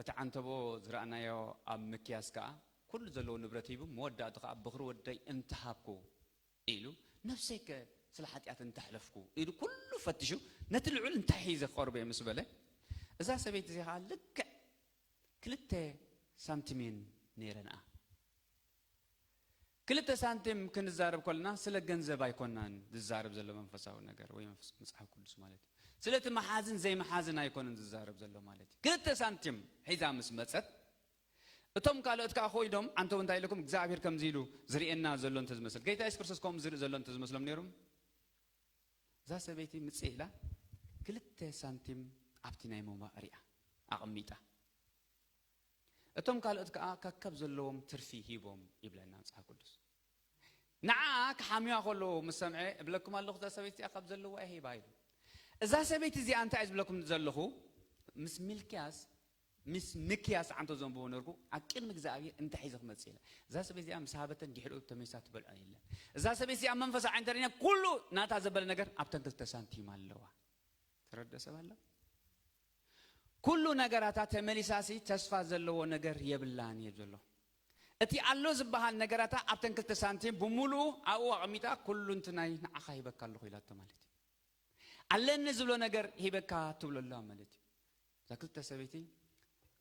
እቲ ዓንተቦ ዝረኣናዮ ኣብ ምክያስ ከኣ፣ ኩሉ ዘለዎ ንብረት ሂቡ፣ መወዳእቱ ከኣ፣ "በኹሪ ወደይ እንተሃብኩ" ኢሉ፣ "ነፍሰይከ ስለ ሓጢኣት እንተሕለፍኩ" ኢሉ፣ ኩሉ ፈቲሹ፣ "ነቲ ልዑል እንታይ ሒዘ ክቐርቦ እየ?" ምስ በለ፣ እዛ ሰበይቲ እዚኣ ከኣ ልክዕ ክልተ ሳንቲም እየን ነይረንኣ። ክልተ ሳንቲም ክንዛረብ ከለና ስለ ገንዘብ ኣይኮናን ዝዛረብ ዘሎ መንፈሳዊ ነገር ወይ መንፈስ መጽሓፍ ቅዱስ ማለት እዩ። ስለቲ መሓዝን ዘይመሓዝን ኣይኮነን ዝዛረብ ዘሎ ማለት እዩ። ክልተ ሳንቲም ሒዛ ምስ መጸት፣ እቶም ካልኦት ከኣ ኮይዶም፣ "ዓንተቦ እንታይ ኢለኩም? እግዚኣብሔር ከምዚ ኢሉ ዝርእየና ዘሎ እንተዝመስል፣ ጎይታ የሱስ ክርስቶስ ከምኡ ዝርኢ ዘሎ እንተዝመስሎም ነይሮም?" እዛ ሰበይቲ ምጽእ ኢላ ክልተ ሳንቲም ኣብቲ ናይ መባእ ሪኣ ኣቐሚጣ። እቶም ካልኦት ከኣ ከከብ ዘለዎም ትርፊ ሂቦም ይብለና መጽሓፍ ቅዱስ። ንዓ ክሓምያ ከለዉ ምስ ሰምዐ፣ "እብለኩም ኣለኹ፣ እዛ ሰበይቲ እዚኣ ካብ ዘለዋ እየ ሂባ" ኢሉ። እዛ ሰበይቲ እዚኣ እንታይ እየ ዝብለኩም ዘለኹ? ምስ ሚልክያስ፣ ምስ ምክያስ ዓንቶ ዘንብቦ ነርኩ፣ ኣብ ቅድሚ እግዚኣብሔር እንታይ ሒዘ ክመጽእ ኢላ። እዛ ሰበይቲ እዚኣ ምስ ሃበተን ድሕሪኡ ተመሊሳ ትበልዖ የለን። እዛ ሰበይቲ እዚኣ መንፈሳዊ ዓይኒ ተሪእና፣ ኩሉ ናታ ዘበለ ነገር ኣብተን ክልተ ሳንቲም ኣለዋ። ተረድኦ ሰብ ኣሎ? ኩሉ ነገራታ ተመሊሳሲ ተስፋ ዘለዎ ነገር የብላን እዩ ዘሎ። እቲ ኣሎ ዝበሃል ነገራታ ኣብተን ክልተ ሳንቲም ብምሉኡ ኣብኡ ኣቐሚጣ፣ "ኩሉ እንትናይ ንዓኻ ሂበካ ኣለኹ" ኢላቶ ማለት እዩ። ኣለኒ ዝብሎ ነገር ሂበካ ትብሎ ኣለዋ ማለት እዩ። እዛ ክልተ ሰበይቲ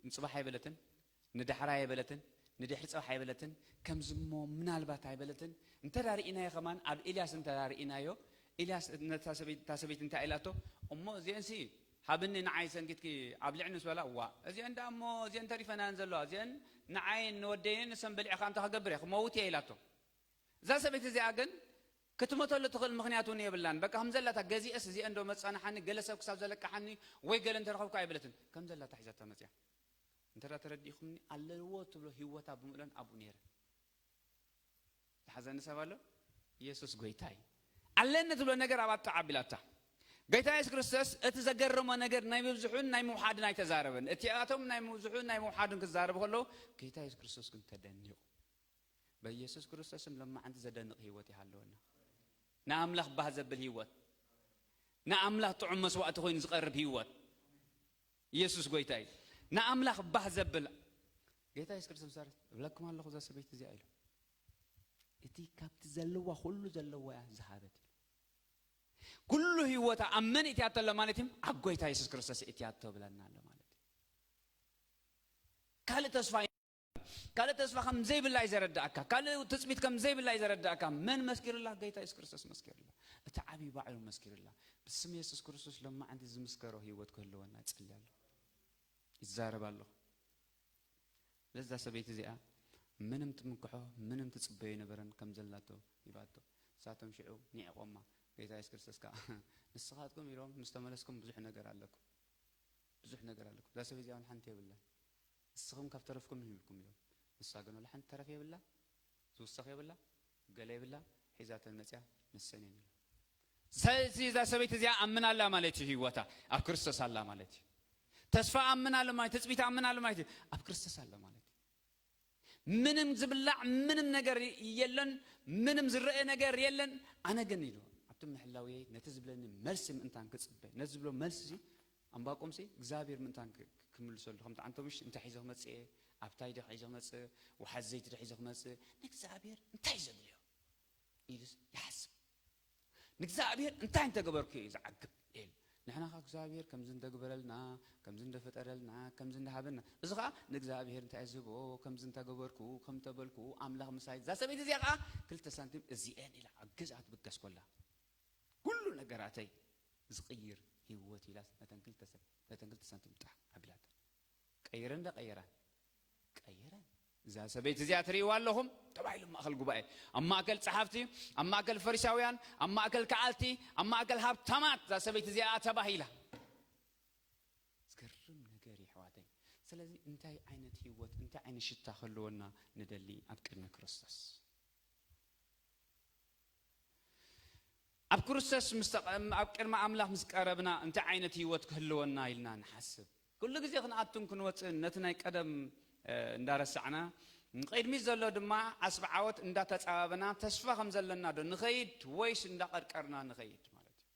ንጽባሕ ኣይበለትን፣ ንዳሕራ ኣይበለትን፣ ንድሕሪ ጽባሕ ኣይበለትን፣ ከምዚ እሞ ምናልባት ኣይበለትን። እንተ ደኣ ርኢናዮ ከማን፣ ኣብ ኤልያስ እንተ ደኣ ርኢናዮ፣ ኤልያስ ነታ ሰበይቲ፣ እታ ሰበይቲ እንታይ ኢላቶ? "እሞ እዚአንሲ ሃብኒ ንዓይ ሰንኪትኪ ኣብልዕኒ" ምስ በላ፣ "እዋ፣ እዚአን ደኣ እሞ እዚአን ተሪፈናን ዘለዋ፣ እዚአን ንዓይን ንወደይን ንሰን በሊዐ ከኣ እንታይ ክገብር እየ? ክመውት እየ" ኢላቶ። እዛ ሰበይቲ እዚኣ ግን ክትመተሉ ትኽእል ምኽንያት እውን የብላን። በቃ ከም ዘላታ ገዚአስ እዚአን ዶ መጻንሓኒ፣ ገለ ሰብ ክሳብ ዘለቅሓኒ ወይ ገለ እንተረኸብኩ ኣይበለትን። ከም ዘላታ ሒዛታ መጽያ። እንተ ደኣ ተረዲእኩምኒ፣ ኣለዎ ትብሎ ህይወታ ብምልኦን ኣብኡ ነይረ። ዝሓዘኒ ሰብ ኣሎ? ኢየሱስ ጎይታ እዩ። ኣለኒ ትብሎ ነገር ኣብኣ ጠዓብ ኢላታ። ጎይታ የሱስ ክርስቶስ እቲ ዘገረሞ ነገር ናይ ምብዝሑን ናይ ምውሓድን ኣይተዛረበን። እቲኣቶም ናይ ምብዝሑን ናይ ምውሓድን ክዛረቡ ከለዉ፣ ጎይታ የሱስ ክርስቶስ ግን ተደኒቑ። በኢየሱስ ክርስቶስም ለማዓንቲ ዘደንቕ ህይወት ይሃለወና። ንኣምላኽ ባህ ዘብል ህይወት፣ ንኣምላኽ ጥዑም መስዋእቲ ኮይኑ ዝቐርብ ህይወት። ኢየሱስ ጎይታ እዩ። ንኣምላኽ ባህ ዘብል፣ ጌታ የሱስ ክርስቶስ ምሳሌ፣ "እብለኩም ኣለኹ እዛ ሰበይቲ እዚኣ" ኢሉ፣ "እቲ ካብቲ ዘለዋ ኩሉ ዘለዋ እያ ዝሃበት" ኢሉ። ኩሉ ህይወታ ኣብ መን እትያቶ ኣሎ ማለት እዩ? ኣብ ጎይታ የሱስ ክርስቶስ እትያቶ ብለና ኣሎ ማለት እዩ። ካልእ ተስፋ ካልእ ተስፋ ከም ዘይብላ እዩ ዘረዳእካ። ካልእ ትጽቢት ከም ዘይብላ እዩ ዘረዳእካ። መን መስኪርላ? ጌታ የሱስ ክርስቶስ መስኪርላ። እቲ ዓብዪ ባዕሉ መስኪርላ። ብስም የሱስ ክርስቶስ ሎማዓንቲ ዝምስከሮ ህይወት ክህልወና እጽሊ ኣለኹ። ይዛረብ ኣለኹ። ለዛ ሰበይቲ እዚኣ ምንም ትምክሖ፣ ምንም ትጽበዮ ኣይነበረን ከም ዘላቶ ሂባቶ። ንሳቶም ሽዑ ኒዕቆማ። ጌታ የሱስ ክርስቶስ ከኣ ንስኻትኩም ኢሎም ምስ ተመለስኩም ብዙሕ ነገር ኣለኩም። ብዙሕ ነገር ኣለኩም። እዛ ሰበይቲ እዚኣ ሓንቲ የብላን። ንስኹም ካብ ተረፍኩም ይህብኩም ኢሎም። ንሳ ግን ወላ ሓንቲ ተረፍ የብላ፣ ዝውሰኽ የብላ፣ ገለ የብላ፣ ሒዛተን መጽያ ንሰን እየን ኢሎም። ስለዚ እዛ ሰበይቲ እዚኣ ኣምና ኣላ ማለት እዩ። ህይወታ ኣብ ክርስቶስ ኣላ ማለት እዩ። ተስፋ ኣምና ኣሎ ማለት፣ ትጽቢት ኣምና ኣሎ ማለት እዩ። ኣብ ክርስቶስ ኣላ ማለት እዩ። ምንም ዝብላዕ ምንም ነገር የለን፣ ምንም ዝረአ ነገር የለን። ኣነ ግን ኢሉ ኣብቲ ምሕላውየይ ነቲ ዝብለኒ መልሲ ምእንታን ክጽበ፣ ነቲ ዝብሎ መልሲ እዚ ኣንባቆምሲ እግዚኣብሔር ምእንታን ክ-፣ ክምልሰሉ፣ ከምቲ ዓንቶምሽ እንታይ ሒዘ ክመጽእ እየ፣ ኣብታይ ዶ ሒዘ ክመጽእ፣ ወሓዚ ዘይቲ ዶ ሒዘ ክመጽእ፣ ንእግዚኣብሔር እንታይ እዩ ዘድልዮ ኢሉስ ይሓስብ። ንእግዚኣብሔር እንታይ እንተገበርኩ እዩ ዝዓግብ ኢሉ። ንሕና ኸ እግዚኣብሔር ከምዚ እንተግበረልና፣ ከምዚ እንደፈጠረልና፣ ከምዚ እንዳሃበና፣ እዚ ኸዓ ንእግዚኣብሔር እንታይ ዝህቦ፣ ከምዚ እንተገበርኩ፣ ከም ተበልኩ፣ ኣምላኽ ምሳይ፣ እዛ ሰበይቲ እዚኣ ኸዓ ክልተ ሳንቲም እዚኤን ኢላ ኣብ ገዝኣ ትብገስ ኮላ፣ ኩሉ ነገራተይ ዝቕይር ህይወት ኢላ ነተን ክልተ ሰ-፣ ነተን ክልተ ሳንቲም ጣዕ ኣቢላተን። ቀይረን ዶ ቀየራን? ቀይረን። እዛ ሰበይቲ እዚኣ ትርእይዋ ኣለኹም? ተባሂሉ ኣብ ማእከል ጉባኤ፣ ኣብ ማእከል ጸሓፍቲ፣ ኣብ ማእከል ፈሪሳውያን፣ ኣብ ማእከል ከኣልቲ፣ ኣብ ማእከል ሃብታማት እዛ ሰበይቲ እዚኣ ተባሂላ። ዝገርም ነገር እዩ፣ ኣሕዋተይ። ስለዚ እንታይ ዓይነት ህይወት፣ እንታይ ዓይነት ሽታ ክህልወና ንደሊ ኣብ ቅድሚ ክርስቶስ? ኣብ ክርስቶስ ምስ ተቐ-፣ ኣብ ቅድሚ ኣምላኽ ምስ ቀረብና እንታይ ዓይነት ህይወት ክህልወና ኢልና ንሓስብ። ኩሉ ግዜ ክንኣቱን ክንወጽእን ነቲ ናይ ቀደም፣ እ፣ እንዳረሳዕና፣ ንቕድሚት ዘሎ ድማ ዓስቢ ዓወት እንዳተጻባበና ተስፋ ከም ዘለና ዶ ንኸይድ ወይስ እንዳቐርቀርና ንኸይድ ማለት እዩ?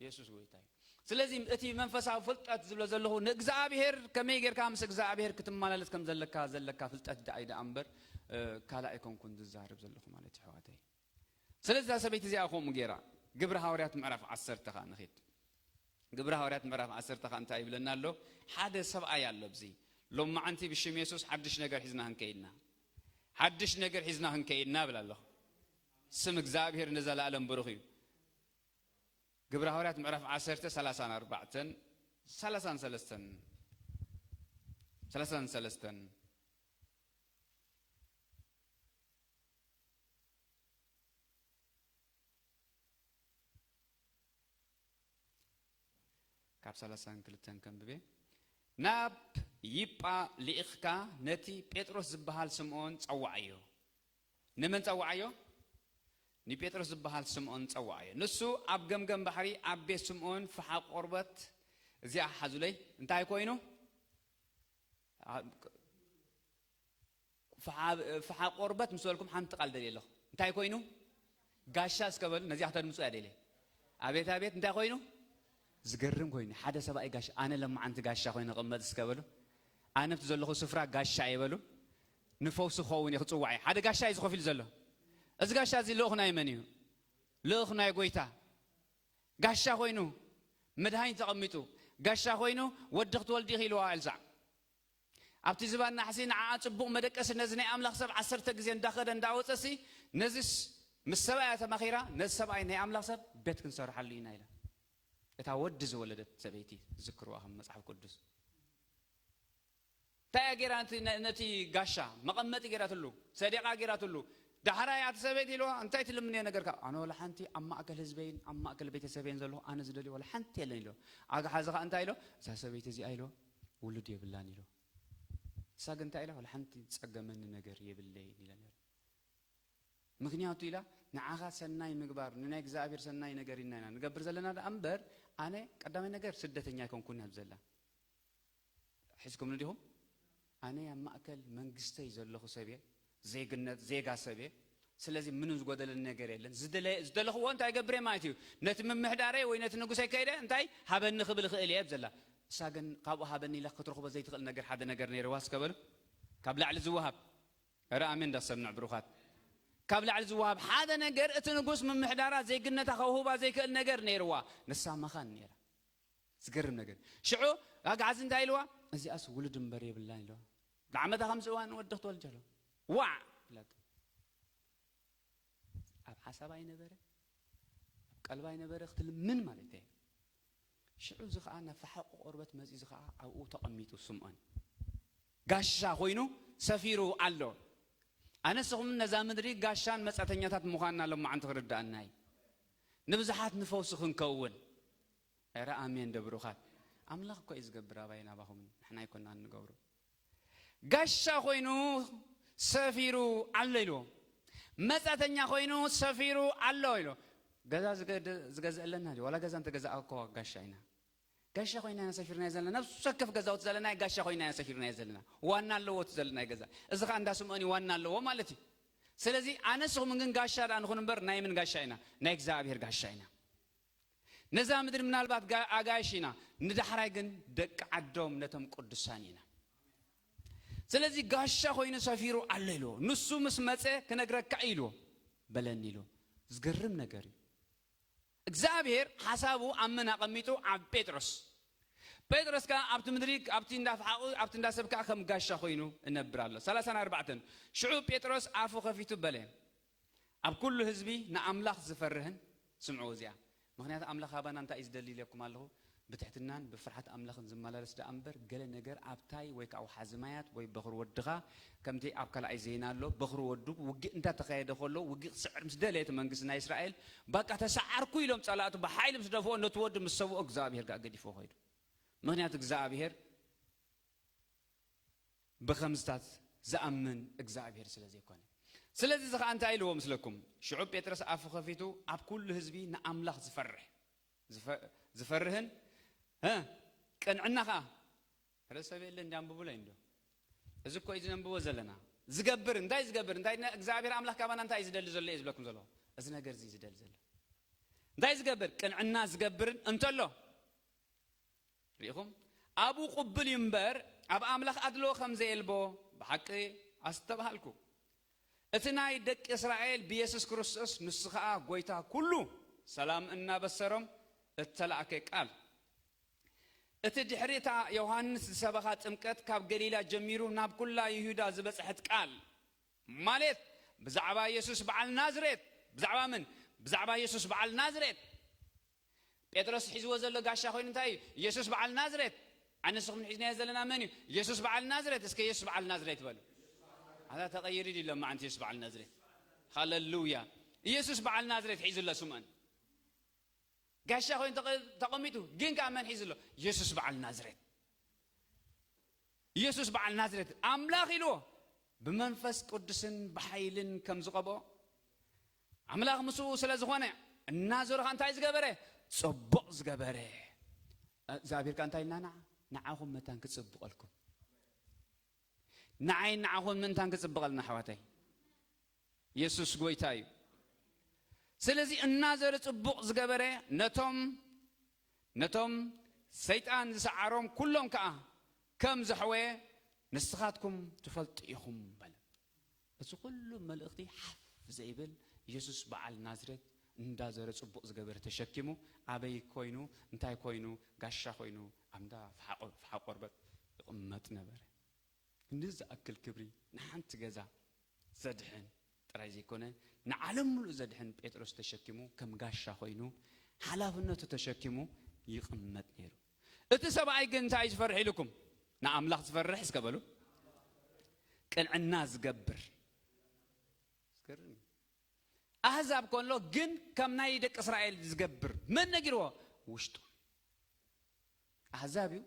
የሱስ ጎይታ እዩ። ስለዚ እቲ መንፈሳዊ ፍልጠት ዝብሎ ዘለኹ ንእግዚኣብሔር ከመይ ጌርካ ምስ እግዚኣብሔር ክትመላለስ ከም ዘለካ፣ ዘለካ ፍልጠት ደኣ እዩ ደኣ እምበር፣ እ፣ ካልእ ኣይኮንኩን ዝዛረብ ዘለኹ ማለት እዩ፣ ኣሕዋተይ። ስለዚ እዛ ሰበይቲ እዚኣ ከምኡ ጌራ። ግብሪ ሃዋርያት ምዕራፍ ዓሰርተ ኸኣ ንኺድ። ግብሪ ሃዋርያት ምዕራፍ ዓሰርተ ኸኣ እንታይ ይብለና ኣሎ? ሓደ ሰብኣይ ኣሎ ኣብዚ። ሎማዓንቲ ብሽም የሱስ ሓድሽ ነገር ሒዝና ክንከይድና። ሓድሽ ነገር ሒዝና ክንከይድና እብል ኣለኹ። ስም እግዚኣብሔር ንዘለኣለም ብሩኽ እዩ። ግብሪ ሃዋርያት ምዕራፍ ዓሰርተ፣ ሰላሳን ኣርባዕተን፣ ሰላሳን ሰለስተን፣ ሰላሳን ሰለስተን። ካብ ሰላሳን ክልተን ከንብቤ። ናብ ይጳ ልኢኽካ ነቲ ጴጥሮስ ዝበሃል ስምዖን ጸውዓዮ። ንመን ጸውዓዮ? ንጴጥሮስ ዝበሃል ስምዖን ጸውዓዮ። ንሱ ኣብ ገምገም ባሕሪ ኣብ ቤት ስምዖን ፍሓ ቆርበት፣ እዚኣ ሓዙለይ፣ እንታይ ኮይኑ? ፍሓ፣ ፍሓ ቆርበት ምስ በልኩም ሓንቲ ቃል ደልየ ኣለኹ። እንታይ ኮይኑ? ጋሻ እስከ በሉ። ነዚኣ ከተድምጹ እያ ደልየ። ኣቤት፣ ኣቤት፣ እንታይ ኮይኑ? ዝገርም ኮይኑ። ሓደ ሰብኣይ ጋሻ፣ ኣነ ለማዓንቲ ጋሻ ኮይኑ እቕመጥ እስከ በሉ። ኣነ ኣብቲ ዘለኹ ስፍራ ጋሻ እየ በሉ። ንፈውሲ ክኸውን እየ ክጽዋዕ እየ። ሓደ ጋሻ እዩ እዚ ኮፍ ኢሉ ዘሎ። እዚ ጋሻ እዚ ልኡኽ ናይ መን እዩ? ልኡኽ ናይ ጎይታ። ጋሻ ኮይኑ መድሃኒት ተቐሚጡ፣ ጋሻ ኮይኑ ወዲ ክትወልዲ ኢኺ ኢልዋ ኤልሳዕ። ኣብቲ ዝባን ናሕሲ ንዓኣ ጽቡቕ መደቀሲ ነዚ ናይ ኣምላኽ ሰብ ዓሰርተ ግዜ እንዳኸደ እንዳወጸሲ፣ ነዚስ ምስ ሰብኣያ ተማኺራ፣ ነዚ ሰብኣይ ናይ ኣምላኽ ሰብ ቤት ክንሰርሓሉ ኢና ኢላ። እታ ወዲ ዝወለደት ሰበይቲ ዝክርዋ ከም መጽሓፍ ቅዱስ። እንታይ እያ ጌራ ነቲ፣ ነ-፣ ነቲ ጋሻ መቐመጢ ጌራትሉ፣ ሰዴቓ ጌራትሉ። ዳሕራይ ኣቲ ሰበይቲ ኢልዋ፣ እንታይ ትልምንዮ ነገር ካብ? ኣነ ወላ ሓንቲ ኣብ ማእከል ህዝበይን ኣብ ማእከል ቤተሰበይን ዘለኹ ኣነ ዝደልዮ ወላ ሓንቲ የለን ኢልዋ። ኣግሓዚ ኸኣ እንታይ ኢልዋ? እዛ ሰበይቲ እዚኣ ኢልዋ፣ ውሉድ የብላን ኢልዋ። ንሳ ግን እንታይ ኢላ? ወላ ሓንቲ ዝጸገመኒ ነገር የብለይን ኢላ ነይራ። ምኽንያቱ ኢላ፣ ንዓኻ ሰናይ ምግባር፣ ንናይ እግዚኣብሔር ሰናይ ነገር ኢና ኢና ንገብር ዘለና ደኣ እምበር፣ ኣነ ቀዳማይ ነገር ስደተኛ ኣይኮንኩን እያ ዘላ። ሒዝኩምኒ ዲኹም? ኣነ ኣብ ማእከል መንግስተይ ዘለኹ ሰብ እየ፣ ዜግነት፣ ዜጋ ሰብ እየ። ስለዚ ምንም ዝጎደለኒ ነገር የለን። ዝደለ-፣ ዝደለኽዎ እንታይ ገብረ ማለት እዩ? ነቲ ምምሕዳረይ ወይ ነቲ ንጉሰይ ከይደ እንታይ ሃበኒ ክብል እኽእል እየ ዘላ። እሳ ግን ካብኡ ሃበኒ ኢላ ክትረኽቦ ዘይትኽእል ነገር ሓደ ነገር ነይርዋ እስከ በሉ። ካብ ላዕሊ ዝወሃብ። ኧረ ኣሜን እንዳሰምዕ ብሩኻት። ካብ ላዕሊ ዝወሃብ ሓደ ነገር እቲ ንጉስ ምምሕዳራ ዜግነታ ከውህባ ዘይክእል ነገር ነይርዋ። ንሳ መኻን ነይራ። ዝገርም ነገር። ሽዑ ኣግዓዚ እንታይ ኢልዋ? እዚኣስ ውሉድ እምበር የብላን ኢልዋ። ዳዕመታ ከምዚ እዋን ወዲ ክትወልድ ከሎ ዋዕ ኢላቶ። ኣብ ሓሳብ ኣይነበረ፣ ኣብ ቀልባ ኣይነበረ ክትልምን ማለት እየ። ሽዑ እዚ ኸዓ ናብ ፈሓቑ ቆርበት መፂ፣ እዚ ኸዓ ኣብኡ ተቐሚጡ ስምዖን ጋሻ ኮይኑ ሰፊሩ ኣሎ። ኣነ ንስኹም ነዛ ምድሪ ጋሻን መጻተኛታት ምዃንና ሎማዓንቲ ክርዳኣና እዩ። ንብዙሓት ንፈውሲ ክንከውን። ኧረ ኣሜን ዶ ብሩኻት። ኣምላኽ እኮ እዩ ዝገብር ኣባይን ኣባኹምን፣ ንሕና ኣይኮናን ንገብሮ። ጋሻ ኮይኑ ሰፊሩ ኣሎ ኢልዎ። መጻተኛ ኮይኑ ሰፊሩ ኣሎ ኢልዎ። ገዛ ዝገድ- ዝገዝእ ኣለና ድዩ? ዋላ ገዛ እንተገዛእ እኮ ጋሻ ኢና። ጋሻ ኮይና ኢና ሰፊርናዮ ዘለና። ነፍሲ ወከፍ ገዛውቲ ዘለና ጋሻ ኮይና ኢና ሰፊርናዮ ዘለና። ዋና ኣለዎ እቲ ዘለናዮ ገዛ። እዚ ኸኣ እንዳ ስምኦን እዩ ዋና ኣለዎ ማለት እዩ። ስለዚ ኣነ ንስኹም ግን ጋሻ ደኣ ንኹን እምበር ናይ ምን ጋሻ ኢና? ናይ እግዚኣብሔር ጋሻ ኢና። ነዛ ምድሪ ምናልባት ጋ- ኣጋይሽ ኢና፣ ንዳሕራይ ግን ደቂ ዓዶም ነቶም ቅዱሳን ኢና። ስለዚ ጋሻ ኮይኑ ሰፊሩ ኣሎ ኢልዎ። ንሱ ምስ መጸ ክነግረካ እዩ ኢልዎ። በለኒ ኢልዎ። ዝገርም ነገር እዩ። እግዚኣብሔር ሓሳቡ ኣብ መን ኣቐሚጡ? ኣብ ጴጥሮስ። ጴጥሮስ ከኣ ኣብቲ ምድሪ ኣብቲ እንዳፈሓቑ ኣብቲ እንዳሰብካ ከም ጋሻ ኮይኑ እነብር ኣሎ። ሰላሳን ኣርባዕተን ሽዑ ጴጥሮስ ኣፉ ከፊቱ በለ፣ ኣብ ኩሉ ህዝቢ ንኣምላኽ ዝፈርህን፣ ስምዑ እዚኣ፣ ምኽንያቱ ኣምላኽ ኣባና እንታይ እዩ ዝደሊ ኢለኩም ኣለኹ፣ ብትሕትናን ብፍርሓት ኣምላኽን ዝመላለስ ደኣ እምበር፣ ገለ ነገር ኣብታይ ወይ ከዓ ወሓዚ ማያት ወይ በኽሪ ወድኻ፣ ከምቲ ኣብ ካልኣይ ዜና ኣሎ፣ በኽሪ ወዱ ውግእ እንዳተኻየደ ከሎ፣ ውግእ ክስዕር ምስ ደለየ እቲ መንግስቲ ናይ እስራኤል፣ በቃ ተሰዓርኩ ኢሎም ጸላእቱ ብሓይሊ ምስ ደፍኦ፣ ነቲ ወዲ ምስ ሰብኦ፣ እግዚኣብሔር ከኣ ገዲፎ ኸይዱ። ምኽንያቱ እግዚኣብሔር ብኸምዝታት ዝኣምን እግዚኣብሔር ስለ ዘይኮነ። ስለዚ እዚ ኸኣ እንታይ ኢልዎ ምስለኩም? ሽዑ ጴጥሮስ ኣፉ ኸፊቱ ኣብ ኩሉ ህዝቢ ንኣምላኽ ዝፈርሕ፣ ዝፈ- ዝፈርህን፣ እ፣ ቅንዕና ኸኣ፣ ርእሰ ቤለ እንዲ ኣንብቡለይ እንዶ። እዚ እኮ እዩ ዝነንብቦ ዘለና። ዝገብር፣ እንታይ ዝገብር? እንታይ ነ- እግዚኣብሔር ኣምላኽ ካባና እንታይ እዩ ዝደሊ ዘሎ እየ ዝብለኩም ዘሎ። እዚ ነገር እዚ እዩ ዝደሊ ዘሎ። እንታይ ዝገብር? ቅንዕና ዝገብርን እንተሎ፣ ርኢኹም? ኣብኡ ቅቡል እዩ እምበር፣ ኣብ ኣምላኽ ኣድልዎ ከም ዘየልቦ ብሓቂ ኣስተብሃልኩ። እቲ ናይ ደቂ እስራኤል ብየሱስ ክርስቶስ፣ ንሱ ኸኣ ጐይታ ኩሉ፣ ሰላም እናበሰሮም እተላእከ ቃል። እቲ ድሕሪ እታ ዮሃንስ ዝሰበኻ ጥምቀት ካብ ገሊላ ጀሚሩ ናብ ኩላ ይሁዳ ዝበጽሐት ቃል። ማለት ብዛዕባ የሱስ በዓል ናዝሬት። ብዛዕባ ምን? ብዛዕባ የሱስ በዓል ናዝሬት። ጴጥሮስ ሒዝዎ ዘሎ ጋሻ ኮይኑ እንታይ እዩ? የሱስ በዓል ናዝሬት። ኣነ ንስኹም ሒዝናዮ ዘለና መን እዩ? የሱስ በዓል ናዝሬት። እስከ የሱስ በዓል ናዝሬት በሉ። ኣታ ተቐይሩ ድዩ ሎማዓንቲ የሱስ በዓል ናዝሬት? ሃሌሉያ። የሱስ በዓል ናዝሬት ሒዙ ኣሎ ስምኦን። ጋሻ ኮይኑ ተቐ- ተቐሚጡ፣ ግን ከኣ መን ሒዙ ኣሎ? የሱስ በዓል ናዝሬት። የሱስ በዓል ናዝሬት ኣምላኽ ኢልዎ ብመንፈስ ቅዱስን ብሓይልን ከም ዝቐብኦ ኣምላኽ ምስኡ ስለ ዝኾነ እናዞረ ኸኣ እንታይ ዝገበረ? ጽቡቕ ዝገበረ። እግዚኣብሔር ከኣ እንታይ ኢልና ንዓ? ንዓኹም መታን ክጽብቐልኩም። ንዓይ ንዓኹም ምእንታን ክጽብቐልና ኣሕዋተይ። የሱስ ጐይታ እዩ። ስለዚ እናዘረ ጽቡቕ ዝገበረ ነቶም ነቶም ሰይጣን ዝሰዓሮም ኩሎም ከኣ ከም ዘሕወየ ንስኻትኩም ትፈልጡ ኢኹም በለ። እዚ ኩሉ መልእኽቲ ሓፍ ዘይብል የሱስ በዓል ናዝሬት እንዳዘረ ጽቡቕ ዝገበረ ተሸኪሙ ኣበይ ኮይኑ እንታይ ኮይኑ ጋሻ ኮይኑ ኣብ እንዳ ፍሓቆ- ፍሓቆርበት ይቕመጥ ነበረ። ክንዲ ዝኣክል ክብሪ ንሓንቲ ገዛ ዘድሕን ጥራይ ዘይኮነ ንዓለም ሙሉእ ዘድሕን ጴጥሮስ ተሸኪሙ ከም ጋሻ ኮይኑ ሓላፍነቱ ተሸኪሙ ይቕመጥ ነይሩ። እቲ ሰብኣይ ግን እንታይ እዩ ዝፈርሕ ኢልኩም? ንኣምላኽ ዝፈርሕ እስከ በሉ። ቅንዕና ዝገብር። ዝገርም እዩ። ኣህዛብ ከሎ ግን ከም ናይ ደቂ እስራኤል ዝገብር መን ነጊርዎ? ውሽጡ ኣህዛብ እዩ።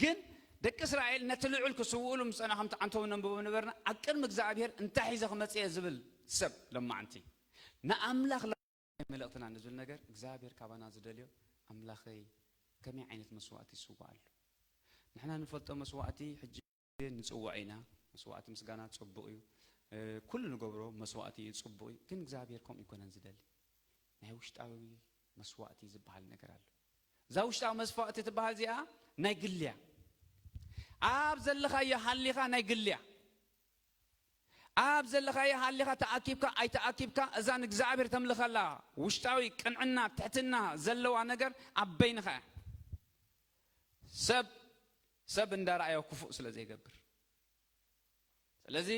ግን ደቂ እስራኤል ነቲ ልዑል ክስውእሉ ምስ ጸንሖም ተዓንተው ነንብቦ ነበርና። ኣብ ቅድሚ እግዚኣብሔር እንታይ ሒዘ ክመጽእ እየ ዝብል ሰብ ለማዓንቲ ንኣምላኽ ላ- መልእኽትና ንዝብል ነገር እግዚኣብሔር ካባና ዝደልዮ ኣምላኸይ ከመይ ዓይነት መስዋእቲ ይስዋእ ኣሎ? ንሕና ንፈልጦ መስዋእቲ ሕጂ ንጽውዕ ኢና። መስዋእቲ ምስጋና ጽቡቕ እዩ። እ፣ ኩሉ ንገብሮ መስዋእቲ እዩ፣ ጽቡቕ እዩ። ግን እግዚኣብሔር ከምኡ ይኮነን ዝደሊ። ናይ ውሽጣዊ መስዋእቲ ዝበሃል ነገር ኣሎ። እዛ ውሽጣዊ መስዋእቲ ትበሃል እዚኣ ናይ ግልያ። ኣብ ዘለኻዮ ሃሊኻ ናይ ግልያ። ኣብ ዘለኻዮ ሃሊኻ ተኣኪብካ ኣይተኣኪብካ እዛ ንእግዚኣብሔር ተምልኸላ ውሽጣዊ ቅንዕና ትሕትና ዘለዋ ነገር ኣብ በይንኻ እያ። ሰብ ሰብ እንዳረኣዮ ክፉእ ስለ ዘይገብር። ስለዚ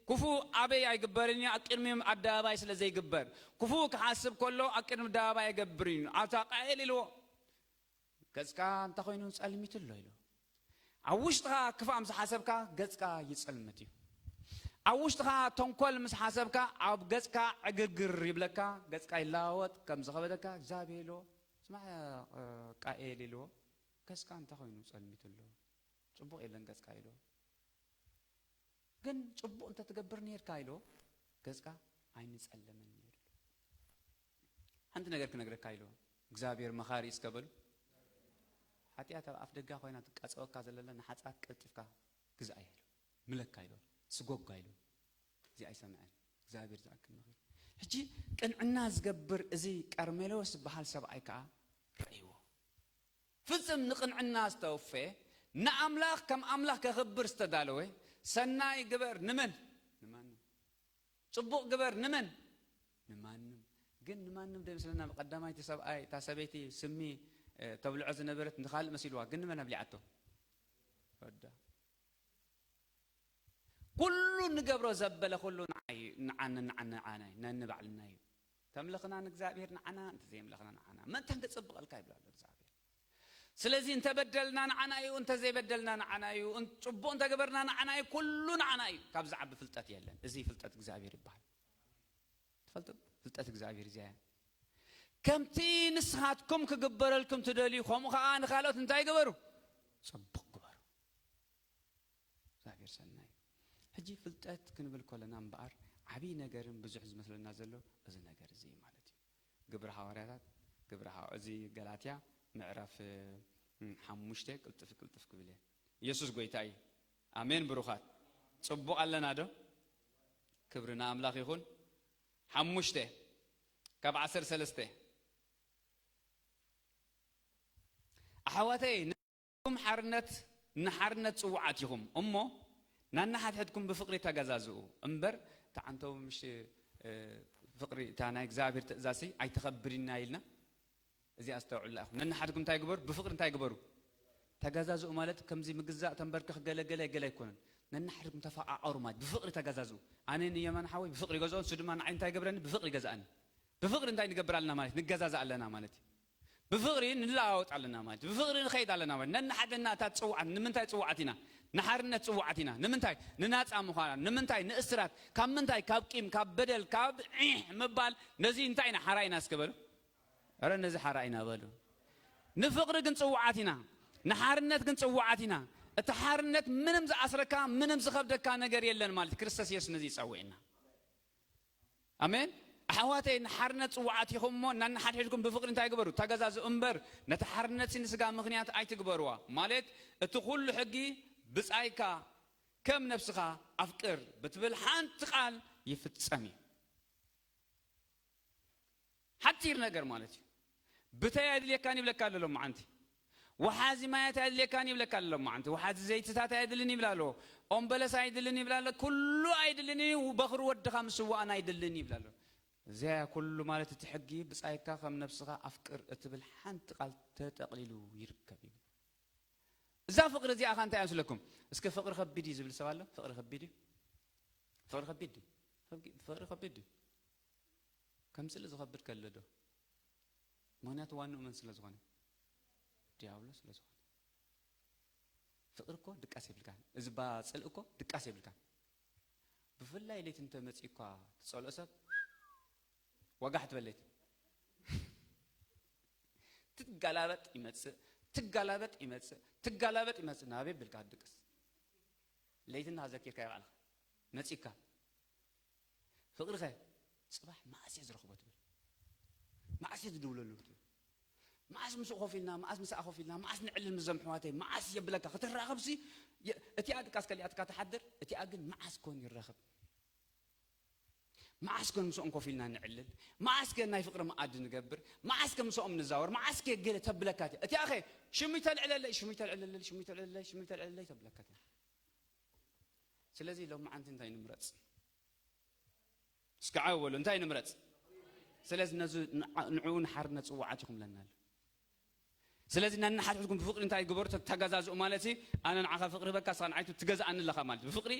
ክፉእ ኣበይ ኣይግበርን እዩ? ኣብ ቅድሚ ኣደባባይ ስለ ዘይግበር። ክፉእ ክሓስብ ከሎ ኣብ ቅድሚ ኣደባባይ ኣይገብርን እዩ። ኣብታ ቃኤል ኢልዎ፣ "ገጽካ እንተ ኾይኑ ጸልሚቱ ኣሎ" ኢልዎ። ኣብ ውሽጥኻ ክፋእ ምስ ሓሰብካ ገጽካ ይጸልምት እዩ። ኣብ ውሽጥኻ ተንኮል ምስ ሓሰብካ ኣብ ገጽካ ዕግርግር ይብለካ፣ ገጽካ ይለዋወጥ፣ ከም ዝኸበደካ እግዚኣብሔር ኢልዎ። ስማዕ፣ እ፣ ቃኤል ኢልዎ፣ "ገጽካ እንተ ኾይኑ ጸልሚቱ ኣሎ፣ ጽቡቕ የለን ገጽካ" ኢልዎ። "ግን ጽቡቕ እንተ ትገብር ነይርካ" ኢልዎ፣ "ገጽካ ኣይምጸለመን ነይሩ" ኢልዎ። ሓንቲ ነገር ክነግረካ ኢልዎ፣ እግዚኣብሔር መኻሪ እዩ እስከ በሉ። ሓጢኣት ኣብ ኣፍ ደጋ ኮይና ትቃጸወካ ዘለላ ንሓጢኣት ቀልጢፍካ ግዝኣ ኢልዎ፣ ምለካ ኢልዎ፣ ስጎጋ ኢልዎ። እዚ ኣይሰምዐን። እግዚኣብሔር ዝኣክል መኺሩ። ሕጂ ቅንዕና ዝገብር እዚ ቀርሜሎስ ዝበሃል ሰብኣይ ከኣ ረእይዎ። ፍጽም ንቅንዕና ዝተወፈየ፣ ንኣምላኽ ከም ኣምላኽ ከኽብር ዝተዳለወ፣ ሰናይ ግበር ንመን? ንማንም። ጽቡቕ ግበር ንመን? ንማንም። ግን ንማንም ዶ ይመስለና? ብቐዳማይ እቲ ሰብኣይ፣ እታ ሰበይቲ ስሚ፣ እ፣ ተብልዖ ዝነበረት ንኻልእ መሲልዋ፣ ግን ንመን ኣብሊዓቶ? ወዳ። ኩሉ ንገብሮ ዘበለ ኩሉ ንዓይ፣ ንዓነ፣ ንዓነ፣ ንዓናይ፣ ነንባዕልና እዩ። ተምልኽና ንእግዚኣብሔር ንዓና፣ እንተዘየምለኽና ንዓና። መን ተንክጽብቐልካ ይብላ ኣሎ እግዚኣብሔር። ስለዚ እንተበደልና ንዓና እዩ፣ እንተዘይበደልና ንዓና እዩ፣ እን-፣ ጽቡቕ እንተገበርና ንዓና እዩ፣ ኩሉ ንዓና እዩ። ካብ ዝዓቢ ፍልጠት የለን። እዚ ፍልጠት እግዚኣብሔር ይበሃል። ትፈልጡ? ፍልጠት እግዚኣብሔር እዚኣ እያ። ከምቲ ንስኻትኩም ክግበረልኩም ትደልዩ፣ ከምኡ ኸዓ ንኻልኦት እንታይ ግበሩ? ጽቡቕ ግበሩ። እግዚኣብሔር ሰናይ እዩ። ሕጂ ፍልጠት ክንብል ከለና እምበኣር ዓብዪ ነገርን ብዙሕ ዝመስለና ዘሎ እዚ ነገር እዚ እዩ ማለት እዩ። ግብሪ ሃዋርያታት፣ ግብሪ ሃዋ-፣ እዚ ገላትያ ምዕራፍ፣ እ፣ ሓሙሽተ ቅልጥፍ ቅልጥፍ ክብል እየ። ኢየሱስ ጎይታ እዩ። ኣሜን ብሩኻት። ጽቡቕ ኣለና ዶ? ክብሪ ንኣምላኽ ይኹን። ሓሙሽተ ካብ ዓሰርተ ሰለስተ። ኣሕዋተይ፣ ንስኹም ሓርነት፣ ንሓርነት ጽውዓት ኢኹም እሞ፣ ናንሓድሕድኩም ብፍቕሪ ተገዛዝኡ እምበር፣ ተዓንተው ምሽ፣ እ፣ ፍቕሪ፣ እታ ናይ እግዚኣብሔር ትእዛዝሲ ኣይተኸብርና ኢልና። እዚኣ ኣስተውዕሉላ ኢኹም። ነንሓድኩም እንታይ ግበሩ? ብፍቕሪ እንታይ ግበሩ? ተገዛዝኡ ማለት ከምዚ ምግዛእ፣ ተንበርከኽ፣ ገለ ገለ ገለ ኣይኮነን። ነንሓድኩም ተፈቓቐሩ ማለት ብፍቕሪ ተገዛዝኡ። ኣነ ንየማን ሓወይ ብፍቕሪ ይገዝኦ፣ ንሱ ድማ ንዓይ እንታይ ይገብረኒ? ብፍቕሪ ይገዝኣኒ። ብፍቕሪ እንታይ ንገብር ኣለና ማለት? ንገዛዛእ ኣለና ማለት እዩ። ብፍቕሪ ንለዋወጥ ኣለና ማለት እዩ። ብፍቕሪ ንኸይድ ኣለና ማለት እዩ። ነንሓድና እታ ጽውዓት፣ ንምንታይ ጽውዓት ኢና? ንሓርነት ጽውዓት ኢና። ንምንታይ? ንናጻ ምዃና። ንምንታይ? ንእስራት። ካብ ምንታይ? ካብ ቂም፣ ካብ በደል፣ ካብ ዒሕ ምባል። ነዚ እንታይ ኢና? ሓራ ኢና እስከ በሉ። ኧረ ነዚ ሓራ ኢና በሉ። ንፍቕሪ ግን ጽውዓት ኢና። ንሓርነት ግን ጽውዓት ኢና። እቲ ሓርነት ምንም ዝኣስረካ፣ ምንም ዝኸብደካ ነገር የለን ማለት እዩ። ክርስቶስ የሱስ ነዚ ይጸውዕና። ኣሜን። ኣሕዋተይ፣ ንሓርነት ጽውዓት ኢኹም እሞ፣ እናንሓድሕድኩም ብፍቕሪ እንታይ ግበሩ? ተገዛዝኡ እምበር፣ ነቲ ሓርነት ንስጋ ምኽንያት ኣይትግበርዋ። ማለት፣ እቲ ኩሉ ሕጊ ብጻይካ ከም ነፍስኻ ኣፍቅር ብትብል ሓንቲ ቃል ይፍጸም እዩ። ሓጺር ነገር ማለት እዩ። ብተይ ኣይድልየካን ይብለካ ኣሎ ሎማዓንቲ። ወሓዚ ማያት ኣይድልየካን ይብለካ ኣሎ ሎማዓንቲ። ወሓዚ ዘይትታት ኣይድልን ይብላ ኣሎ። ኦም በለስ ኣይድልን ይብላ ኣሎ። ኩሉ ኣይድልን እዩ። በኽሪ ወድኻ ምስዋእን ኣይድልን ይብላ ኣሎ። እዚኣ ኩሉ ማለት እቲ ሕጊ ብጻይካ ከም ነብስኻ ኣፍቅር እትብል ሓንቲ ቃል ተጠቕሊሉ ይርከብ እዩ። እዛ ፍቕሪ እዚኣ ኸ እንታይ እያ መስለኩም? እስከ ፍቕሪ ከቢድ እዩ ዝብል ሰብ ኣሎ? ፍቕሪ ከቢድ እዩ? ፍቕሪ ከቢድ ድዩ? ፍቕሪ ከቢድ ድዩ? ከም ጽልኢ ዝኸብድ ከሎ ዶ? ምኽንያቱ ዋንኡ መን ስለ ዝኾነ? ዲያብሎስ ስለ ዝኾነ። ፍቕሪ እኮ ድቃስ የብልካን። እዚ ባ ጽልኢ እኮ ድቃስ የብልካን። ብፍላይ ለይቲ እንተ መጺእኳ ትጸልኦ ሰብ፣ ወጋሕ ትበል ለይቲ። ትጋላበጥ ይመጽእ፣ ትጋላበጥ ይመጽእ፣ ትጋላበጥ ይመጽእ። ናበይ ብልካ ትድቅስ? ለይቲ እንዳ ዘኪርካ ባዕልኻ መጺእካ። ፍቕሪኸ ጽባሕ መዓስ እየ ዝረኽቦ ትብል? መዓስ እየ ዝድውለሉ ትብል? መዓስ ምስኡ ኮፍ ኢልና፣ መዓስ ምስኣ ኮፍ ኢልና፣ መዓስ ንዕልል ምስ ዘምሕዋተይ፣ መዓስ የብለካ ክትራኸብሲ፣ የ-፣ እቲኣ ድቃስ ከሊኣትካ ትሓድር፣ እቲኣ ግን መዓስ ኮን ይራኸብ? መዓስ ኮን ምስኦም ኮፍ ኢልና ንዕልል? መዓስ ከ ናይ ፍቕሪ መኣዲ ንገብር? መዓስ ከ ምስኦም ንዛወር? መዓስ ከ ገለ ተብለካ እቲኣ? እቲኣ ኸ ሽሙይ ተልዕለለይ፣ ሽሙይ ተልዕለለይ፣ ሽሙይ ተልዕለለይ፣ ሽሙይ ተልዕለለይ ተብለካ እቲኣ። ስለዚ ሎማዓንቲ እንታይ ንምረጽ? እስኪ ዓው በሉ፣ እንታይ ንምረጽ? ስለዚ ነዚ ንዓ-፣ ንዕኡ ንሓርነት ጽዋዓት ኢኹም ለና ኣሎ። ስለዚ ነንሓድሕድኩም ብፍቕሪ እንታይ ግበሩ? ተ-፣ ተገዛዝኡ ማለት እዩ። ኣነ ንዓኻ ፍቕሪ ህበካ፣ ንስኻ ንዓይ ትገዝኣኒ ኣለኻ ማለት እዩ። ብፍቕሪ፣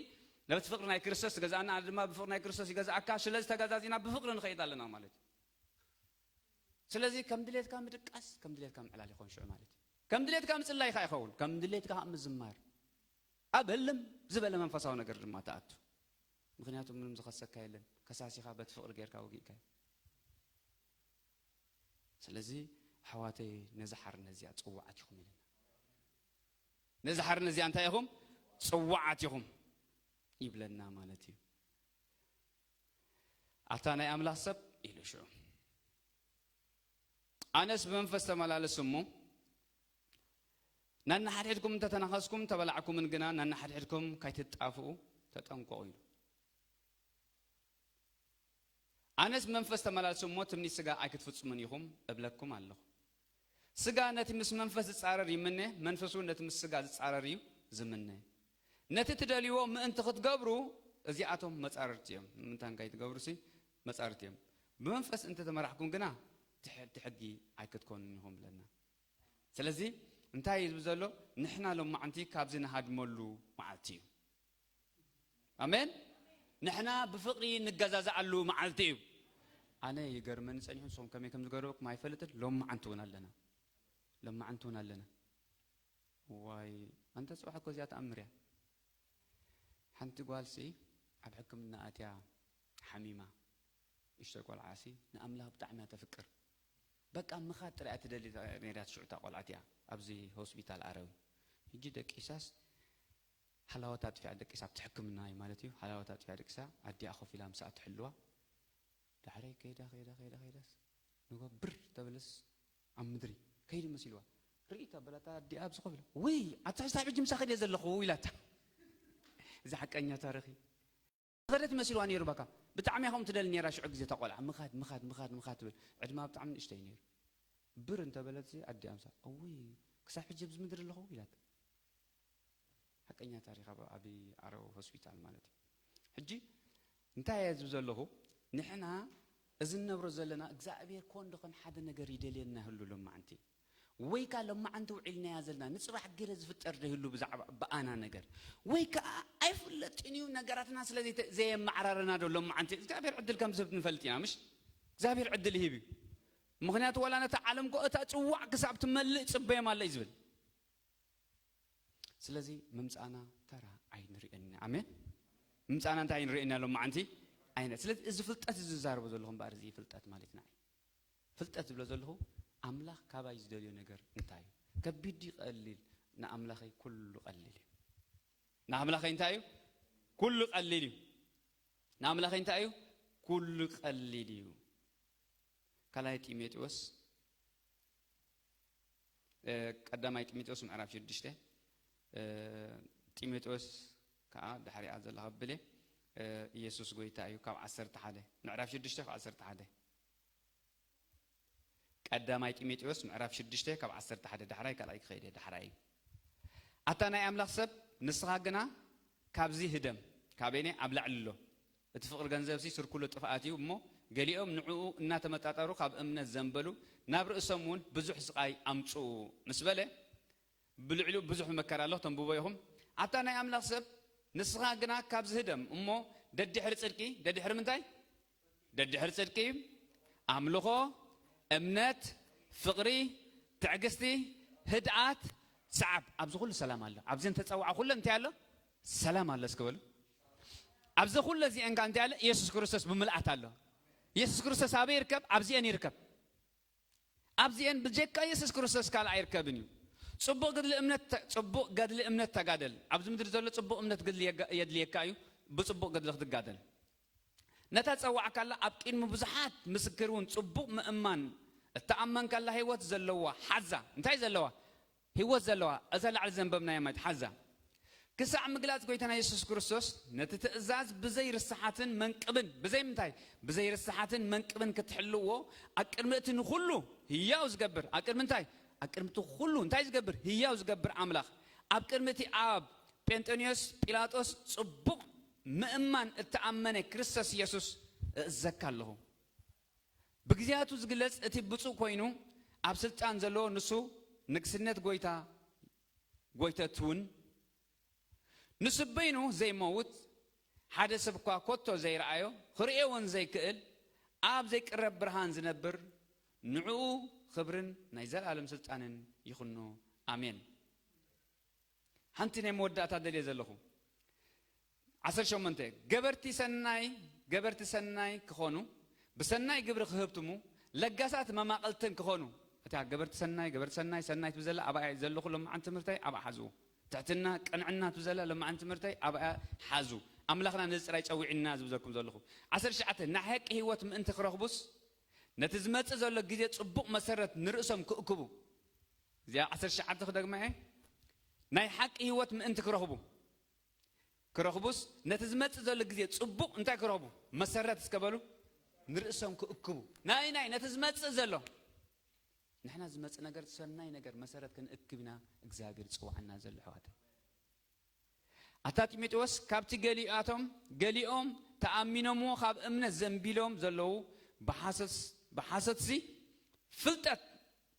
ነቲ ፍቕሪ ናይ ክርስቶስ ትገዝኣኒ፣ ኣነ ድማ ብፍቕሪ ናይ ክርስቶስ ይገዝኣካ። ስለዚ ተገዛዚእና ብፍቕሪ ንኸይድ ኣለና ማለት እዩ። ስለዚ ከም ድሌትካ ምድቃስ፣ ከም ድሌትካ ምዕላል ይኸውን ሽዑ ማለት እዩ። ከም ድሌትካ ምጽላይ ከኣ ይኸውን፣ ከም ድሌትካ ምዝማር። ኣብ ህልም ዝበለ መንፈሳዊ ነገር ድማ ትኣቱ። ምኽንያቱ ምንም ዝኸሰካ የለን። ከሳሲኻ በቲ ፍቕሪ ጌርካ ወጊእካ። ስለዚ ኣሕዋተይ፣ ነዚ ሓርነት እዚኣ ጽዋዓት ኢኹም ኢልና። ነዚ ሓርነት እዚኣ እንታይ ኢኹም? ጽዋዓት ኢኹም ይብለና ማለት እዩ። ኣታ ናይ ኣምላኽ ሰብ ኢሉ ሽዑ፣ ኣነስ ብመንፈስ ተመላለሱ እሞ፣ ነንሓድሕድኩም እንተተናኸስኩም ተበላዕኩምን ግና ነንሓድሕድኩም ከይትጣፍኡ ተጠንቀቑ ኢሉ። ኣነስ ብመንፈስ ተመላለሱ እሞ ትምኒት ስጋ ኣይክትፍጽሙን ኢኹም እብለኩም ኣለኹ። ስጋ ነቲ ምስ መንፈስ ዝጻረር ይምነ፣ መንፈስ እውን ነቲ ምስ ስጋ ዝጻረር እዩ ዝምነ። ነቲ ትደልይዎ ምእንቲ ክትገብሩ እዚኣቶም መጻርርቲ እዮም። ንምንታይ እንታይ ትገብሩ ሲ መጻርርቲ እዮም። ብመንፈስ እንተተመራሕኩም ግና ትሕ-፣ ትሕጊ ኣይክትኮኑን ኢኹም ብለና። ስለዚ እንታይ እዩ ዝብል ዘሎ? ንሕና ሎማዓንቲ ካብዚ ንሃድመሉ መዓልቲ እዩ። ኣሜን። ንሕና ብፍቕሪ ንገዛዝኣሉ መዓልቲ እዩ። ኣነ ይገርመኒ ጸኒሑ፣ ንስኹም ከመይ ከም ዝገርመኩም ኣይፈልጥን። ሎማዓንቲ እውን ኣለና፣ ሎማዓንቲ እውን ኣለና። ዋይ፣ ኣንተ ጽባሕ እኮ እዚኣ ተኣምር እያ። ሓንቲ ጓልሲ ኣብ ሕክምና ኣትያ ሓሚማ፣ እሽተይ ቆልዓሲ ንኣምላኽ ብጣዕሚ እያ ተፍቅር። በቃ ምኻድ ጥራይ እያ ትደሊ ነይራ። ሽዑ እታ ቆልዓ እቲኣ ኣብዚ ሆስፒታል ኣረዊ። ሕጂ ደቂሳስ ሃላወታ ኣጥፊኣ ደቂሳ፣ ኣብቲ ሕክምና እዩ ማለት እዩ። ሃላወታ ኣጥፊኣ ደቂሳ፣ ኣዲኣ ኮፍ ኢላ ምስኣ ትሕልዋ። ዳሕረይ ከይዳ፣ ከይዳ፣ ከይዳ፣ ከይዳስ ንጎ ብር ተብልስ ኣብ ምድሪ ከይዲ መሲልዋ። ርኢ ተበላታ ኣዲኣ ኣብዚ ኮፍ ኢላ። ውይ፣ ኣታ ክሳብ ሕጂ ምሳኺ ድየ ዘለኹ ኢላታ። እዚ ሓቀኛ ታሪኽ እዩ። ዝኸደት መሲልዋ ነይሩ በቃ። ብጣዕሚ እያ ከምኡ ትደሊ ነይራ ሽዑ ግዜ እታ ቆልዓ። ምኻድ፣ ምኻድ፣ ምኻድ፣ ምኻድ ትብል። ዕድማ ብጣዕሚ ንእሽተይ ነይሩ። ብር እንተበለት ኣዲኣ ምሳ፣ እውይ፣ ክሳብ ሕጂ ኣብዚ ምድሪ ኣለኹ ኢላት። ሓቀኛ ታሪኽ ኣብ፣ ኣብ ዓረብ ሆስፒታል ማለት እዩ። ሕጂ እንታይ እየ ዝብል ዘለኹ? ንሕና እዚ እንነብሮ ዘለና እግዚኣብሔር ኮን ደኾን ሓደ ነገር ይደልየና ይህሉ ሎማዓንቲ። ወይ ከኣ ሎማዓንቲ ውዒልናያ ዘለና ንጽባሕ ገለ ዝፍጠር ዶ ይህሉ ብዛዕባ ብኣና ነገር? ወይ ከኣ ኣይፍለጥን እዩ ነገራትና ስለ ዘይተ-፣ ዘየመዓራረና ዶ ሎማዓንቲ እግዚኣብሔር ዕድል ከም ዝህብ ንፈልጥ ኢና፣ ምሽ? እግዚኣብሔር ዕድል ይህብ እዩ። ምኽንያቱ ዋላ ነታ ዓለም እኮ እታ ጽዋዕ ክሳብ ትመልእ ጽበዮም ኣሎ እዩ ዝብል። ስለዚ ምምጻእና ተራ ኣይንርእየኒ። ኣሜን። ምምጻእና እንታይ ኣይንርእየኒ ኣሎ መዓንቲ ኣይነ። ስለዚ እዚ ፍልጠት እዚ ዝዛረቦ ዘለኹ እምበኣር እዚ ፍልጠት ማለትና እዩ። ፍልጠት ዝብሎ ዘለኹ ኣምላኽ ካባይ ዝደልዮ ነገር እንታይ እዩ? ከቢድ ድዩ ቀሊል? ንኣምላኸይ ኩሉ ቀሊል እዩ። ንኣምላኸይ እንታይ እዩ? ኩሉ ቀሊል እዩ። ንኣምላኸይ እንታይ እዩ? ኩሉ ቀሊል እዩ። ካልኣይ ጢሞቴዎስ፣ እ፣ ቀዳማይ ጢሞቴዎስ ምዕራፍ ሽዱሽተ፣ እ፣ ጢሞቴዎስ ከዓ ድሕሪኣ ዘላ ከብለ፣ እ፣ ኢየሱስ ጎይታ እዩ ካብ ዓሰርተ ሓደ፣ ምዕራፍ ሽዱሽተ ካብ ዓሰርተ ሓደ። ቀዳማይ ጢሞቴዎስ ምዕራፍ ሽዱሽተ ካብ ዓሰርተ ሓደ ዳሕራይ ካልኣይ ክኸይድ እየ፣ ዳሕራይ እዩ። ኣታ ናይ ኣምላኽ ሰብ፣ ንስኻ ግና ካብዚ ህደም፣ ካበይነ ኣብ ላዕሊ ኣሎ። እቲ ፍቕሪ ገንዘብሲ ስር ኩሉ ጥፍኣት እዩ እሞ፣ ገሊኦም ንዕኡ እናተመጣጠሩ ካብ እምነት ዘንበሉ፣ ናብ ርእሶም እውን ብዙሕ ስቓይ ኣምጽኡ ምስ በለ፣ ብልዕሊኡ ብዙሕ መከራ ኣሎ፣ ተንብቦ ኢኹም። ኣታ ናይ ኣምላኽ ሰብ፣ ንስኻ ግና ካብዚ ህደም እሞ፣ ደድሕሪ ጽድቂ፣ ደድሕሪ ምንታይ? ደድሕሪ ጽድቂ፣ ኣምልኾ፣ እምነት፣ ፍቕሪ፣ ትዕግስቲ፣ ህድኣት፣ ሰዓብ። ኣብዚ ኩሉ ሰላም ኣሎ። ኣብዚ እንተጸዋዕ ኩሉ እንታይ ኣሎ? ሰላም ኣሎ። እስኪ በሉ። ኣብዚ ኩሉ እዚአን ከ እንታይ ኣሎ? ኢየሱስ ክርስቶስ ብምልኣት ኣሎ። ኢየሱስ ክርስቶስ ኣበይ ይርከብ? ኣብዚአን ይርከብ። ኣብዚአን ብጀካ ኢየሱስ ክርስቶስ ካልእ ኣይርከብን እዩ። ጽቡቕ ገድሊ እምነት ተ-፣ ጽቡቕ ገድሊ እምነት ተጋደል። ኣብዚ ምድሪ ዘሎ ጽቡቕ እምነት ገድሊ የጋ-፣ የድልየካ እዩ። ብጽቡቕ ገድሊ ክትጋደል። ነታ ጸዋዕካላ ኣብ ቅድሚ ብዙሓት ምስክር እውን ጽቡቕ ምእማን እተኣመንካላ ህይወት ዘለዋ ሓዛ። እንታይ ዘለዋ? ህይወት ዘለዋ። እዛ ላዕሊ ዘንበብናያ ማለት ሓዛ። ክሳዕ ምግላጽ ጎይታና የሱስ ክርስቶስ ነቲ ትእዛዝ ብዘይ ርስሓትን መንቅብን፣ ብዘይ ምንታይ? ብዘይ ርስሓትን መንቅብን ክትሕልዎ፣ ኣብ ቅድሚ እቲ ንኹሉ ህያው ዝገብር፣ ኣብ ቅድሚ እንታይ? ኣብ ቅድሚ እቲ ኩሉ እንታይ ዝገብር? ህያው ዝገብር ኣምላኽ። ኣብ ቅድሚ እቲ ኣብ ጴንጠንዮስ ጲላጦስ ጽቡቕ ምእማን እተኣመነ ክርስቶስ የሱስ እእዘካ ኣለኹ። ብግዜያቱ ዝግለጽ እቲ ብፁዕ ኮይኑ ኣብ ስልጣን ዘለዎ ንሱ ንግስነት ጎይታ ጎይተት እውን ንሱ በይኑ ዘይመውት፣ ሓደ ሰብ እኳ ኮቶ ዘይረኣዮ፣ ክርእዮ እውን ዘይክእል፣ ኣብ ዘይቅረብ ብርሃን ዝነብር፣ ንዕኡ ክብርን ናይ ዘለኣለም ስልጣንን ይኹኖ። ኣሜን። ሓንቲ ናይ መወዳእታ ደልየ ዘለኹ። ዓሰርተ ሸሞንተ፣ ገበርቲ ሰናይ፣ ገበርቲ ሰናይ ክኾኑ፣ ብሰናይ ግብሪ ክህብትሙ፣ ለጋሳት መማቕልትን ክኾኑ። እታ ገበርቲ ሰናይ፣ ገበርቲ ሰናይ፣ ሰናይ ትብል ዘላ ኣብኣ ዘለኹ ሎማዓንቲ ትምህርተይ ኣብኣ ሓዝዎ። ትሕትና፣ ቅንዕና ትብል ዘላ ሎማዓንቲ ትምህርተይ ኣብኣ ሓዙ። ኣምላኽና ነዚ ጥራይ ጸዊዕና ዝብዘኩም ዘለኹ። ዓሰርተ ትሽዓተ፣ ናይ ሓቂ ህይወት ምእንቲ ክረኽቡስ፣ ነቲ ዝመጽእ ዘሎ ግዜ ጽቡቕ መሰረት ንርእሶም ክእክቡ። እዚኣ ዓሰርተ ትሽዓተ ክደግማ እየ። ናይ ሓቂ ህይወት ምእንቲ ክረኽቡ፣ ክረኽቡስ፣ ነቲ ዝመጽእ ዘሎ ግዜ ጽቡቕ እንታይ ክረኽቡ? መሰረት እስከ በሉ። ንርእሶም ክእክቡ። ናይ፣ ናይ፣ ነቲ ዝመጽእ ዘሎ። ንሕና ዝመጽእ ነገር፣ ሰናይ ነገር መሰረት ክንእክብ ኢና እግዚኣብሔር ዝጽውዓና ዘሎ፣ ኣሕዋተይ። ኣታ ጢሞቴዎስ፣ ካብቲ ገሊኣቶም፣ ገሊኦም ተኣሚኖምዎ ካብ እምነት ዘንቢሎም ዘለዉ ብሓሰስ-፣ ብሓሰትሲ ፍልጠት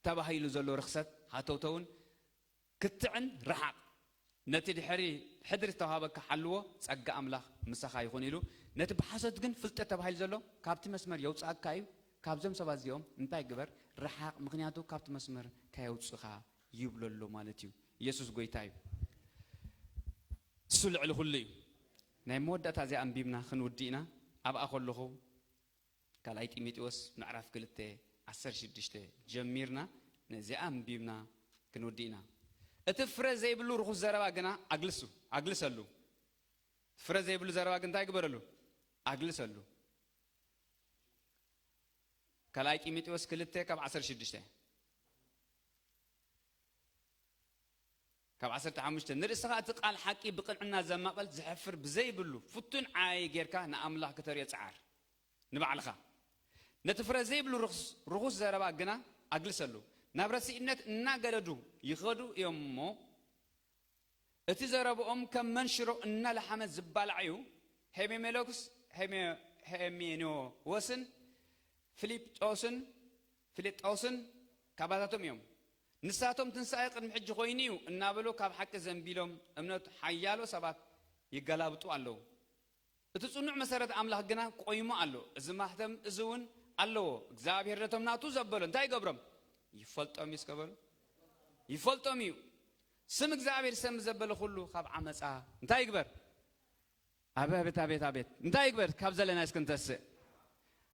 ተባሂሉ ዘሎ ርኽሰት ሃተውተውን ክትዕን ርሓቕ። ነቲ ድሕሪ፣ ሕድሪ ዝተዋሃበካ ሓልዎ፣ ጸጋ ኣምላኽ ምሳኻ ይኹን ኢሉ፣ ነቲ ብሓሶት ግን ፍልጠት ተባሂሉ ዘሎ ካብቲ መስመር የውጽኣካ እዩ። ካብዞም ሰባት እዚኦም እንታይ ግበር? ርሓቕ፣ ምኽንያቱ ካብቲ መስመር ከየውጽኻ ይብሎ ኣሎ ማለት እዩ። ኢየሱስ ጎይታ እዩ። እሱ ልዕሊ ኩሉ እዩ። ናይ መወዳእታ እዚኣ ኣንቢብና ክንውዲ ኢና። ኣብኣ ከለኹ ካልኣይ ጢሞቴዎስ ምዕራፍ ክልተ ዓሰርተ ሽዱሽተ ጀሚርና ነዚኣ ኣንቢብና ክንውዲ ኢና። እቲ ፍረ ዘይብሉ ርኹስ ዘረባ ግና ኣግልሱ፣ ኣግልሰሉ። ፍረ ዘይብሉ ዘረባ ግን እንታይ ግበረሉ? ኣግልሰሉ። ካልኣይ ጢሞቴዎስ ክልተ ካብ ዓሰርተ ሽዱሽተ። ካብ ዓሰርተ ሓሙሽተ፣ ንርእስኻ እቲ ቃል ሓቂ ብቕንዕና ዘማቕል፣ ዝሕፍር ብዘይብሉ ፍቱን ዓይ ጌርካ ንኣምላኽ ክተርእዮ ጸዓር። ንባዕልኻ። ነቲ ፍረ ዘይብሉ ርኹስ፣ ርኹስ ዘረባ ግና ኣግልሰሉ። ናብ ረሲእነት እናገደዱ ይኸዱ እዮም እሞ፣ እቲ ዘረብኦም ከም መንሽሮ እናለሓመ ዝባላዕ እዩ። ሄሜሜሎክስ፣ ሄሜ-፣ ሄሜኔዎስን ፊልጦስን፣ ፊልጦስን ካባታቶም እዮም። ንሳቶም ትንሳኤ ቅድሚ ሕጂ ኮይኑ እዩ እናበሉ ካብ ሓቂ ዘንቢሎም እምነት ሓያሎ ሰባት ይገላብጡ ኣለዉ። እቲ ጽኑዕ መሰረት ኣምላኽ ግና ቆይሙ ኣሎ። እዚ ማህተም እዚ እውን ኣለዎ። እግዚኣብሔር ነቶም ናቱ ዘበሎ እንታይ ይገብሮም? ይፈልጦም እዩ። እስከ በሉ። ይፈልጦም እዩ። ስም እግዚኣብሔር ሰም ዘበለ ኩሉ ካብ ዓመፃ እንታይ ይግበር? ኣቤት፣ ኣቤት፣ ኣቤት። እንታይ ይግበር? ካብ ዘለና እስክንተስእ።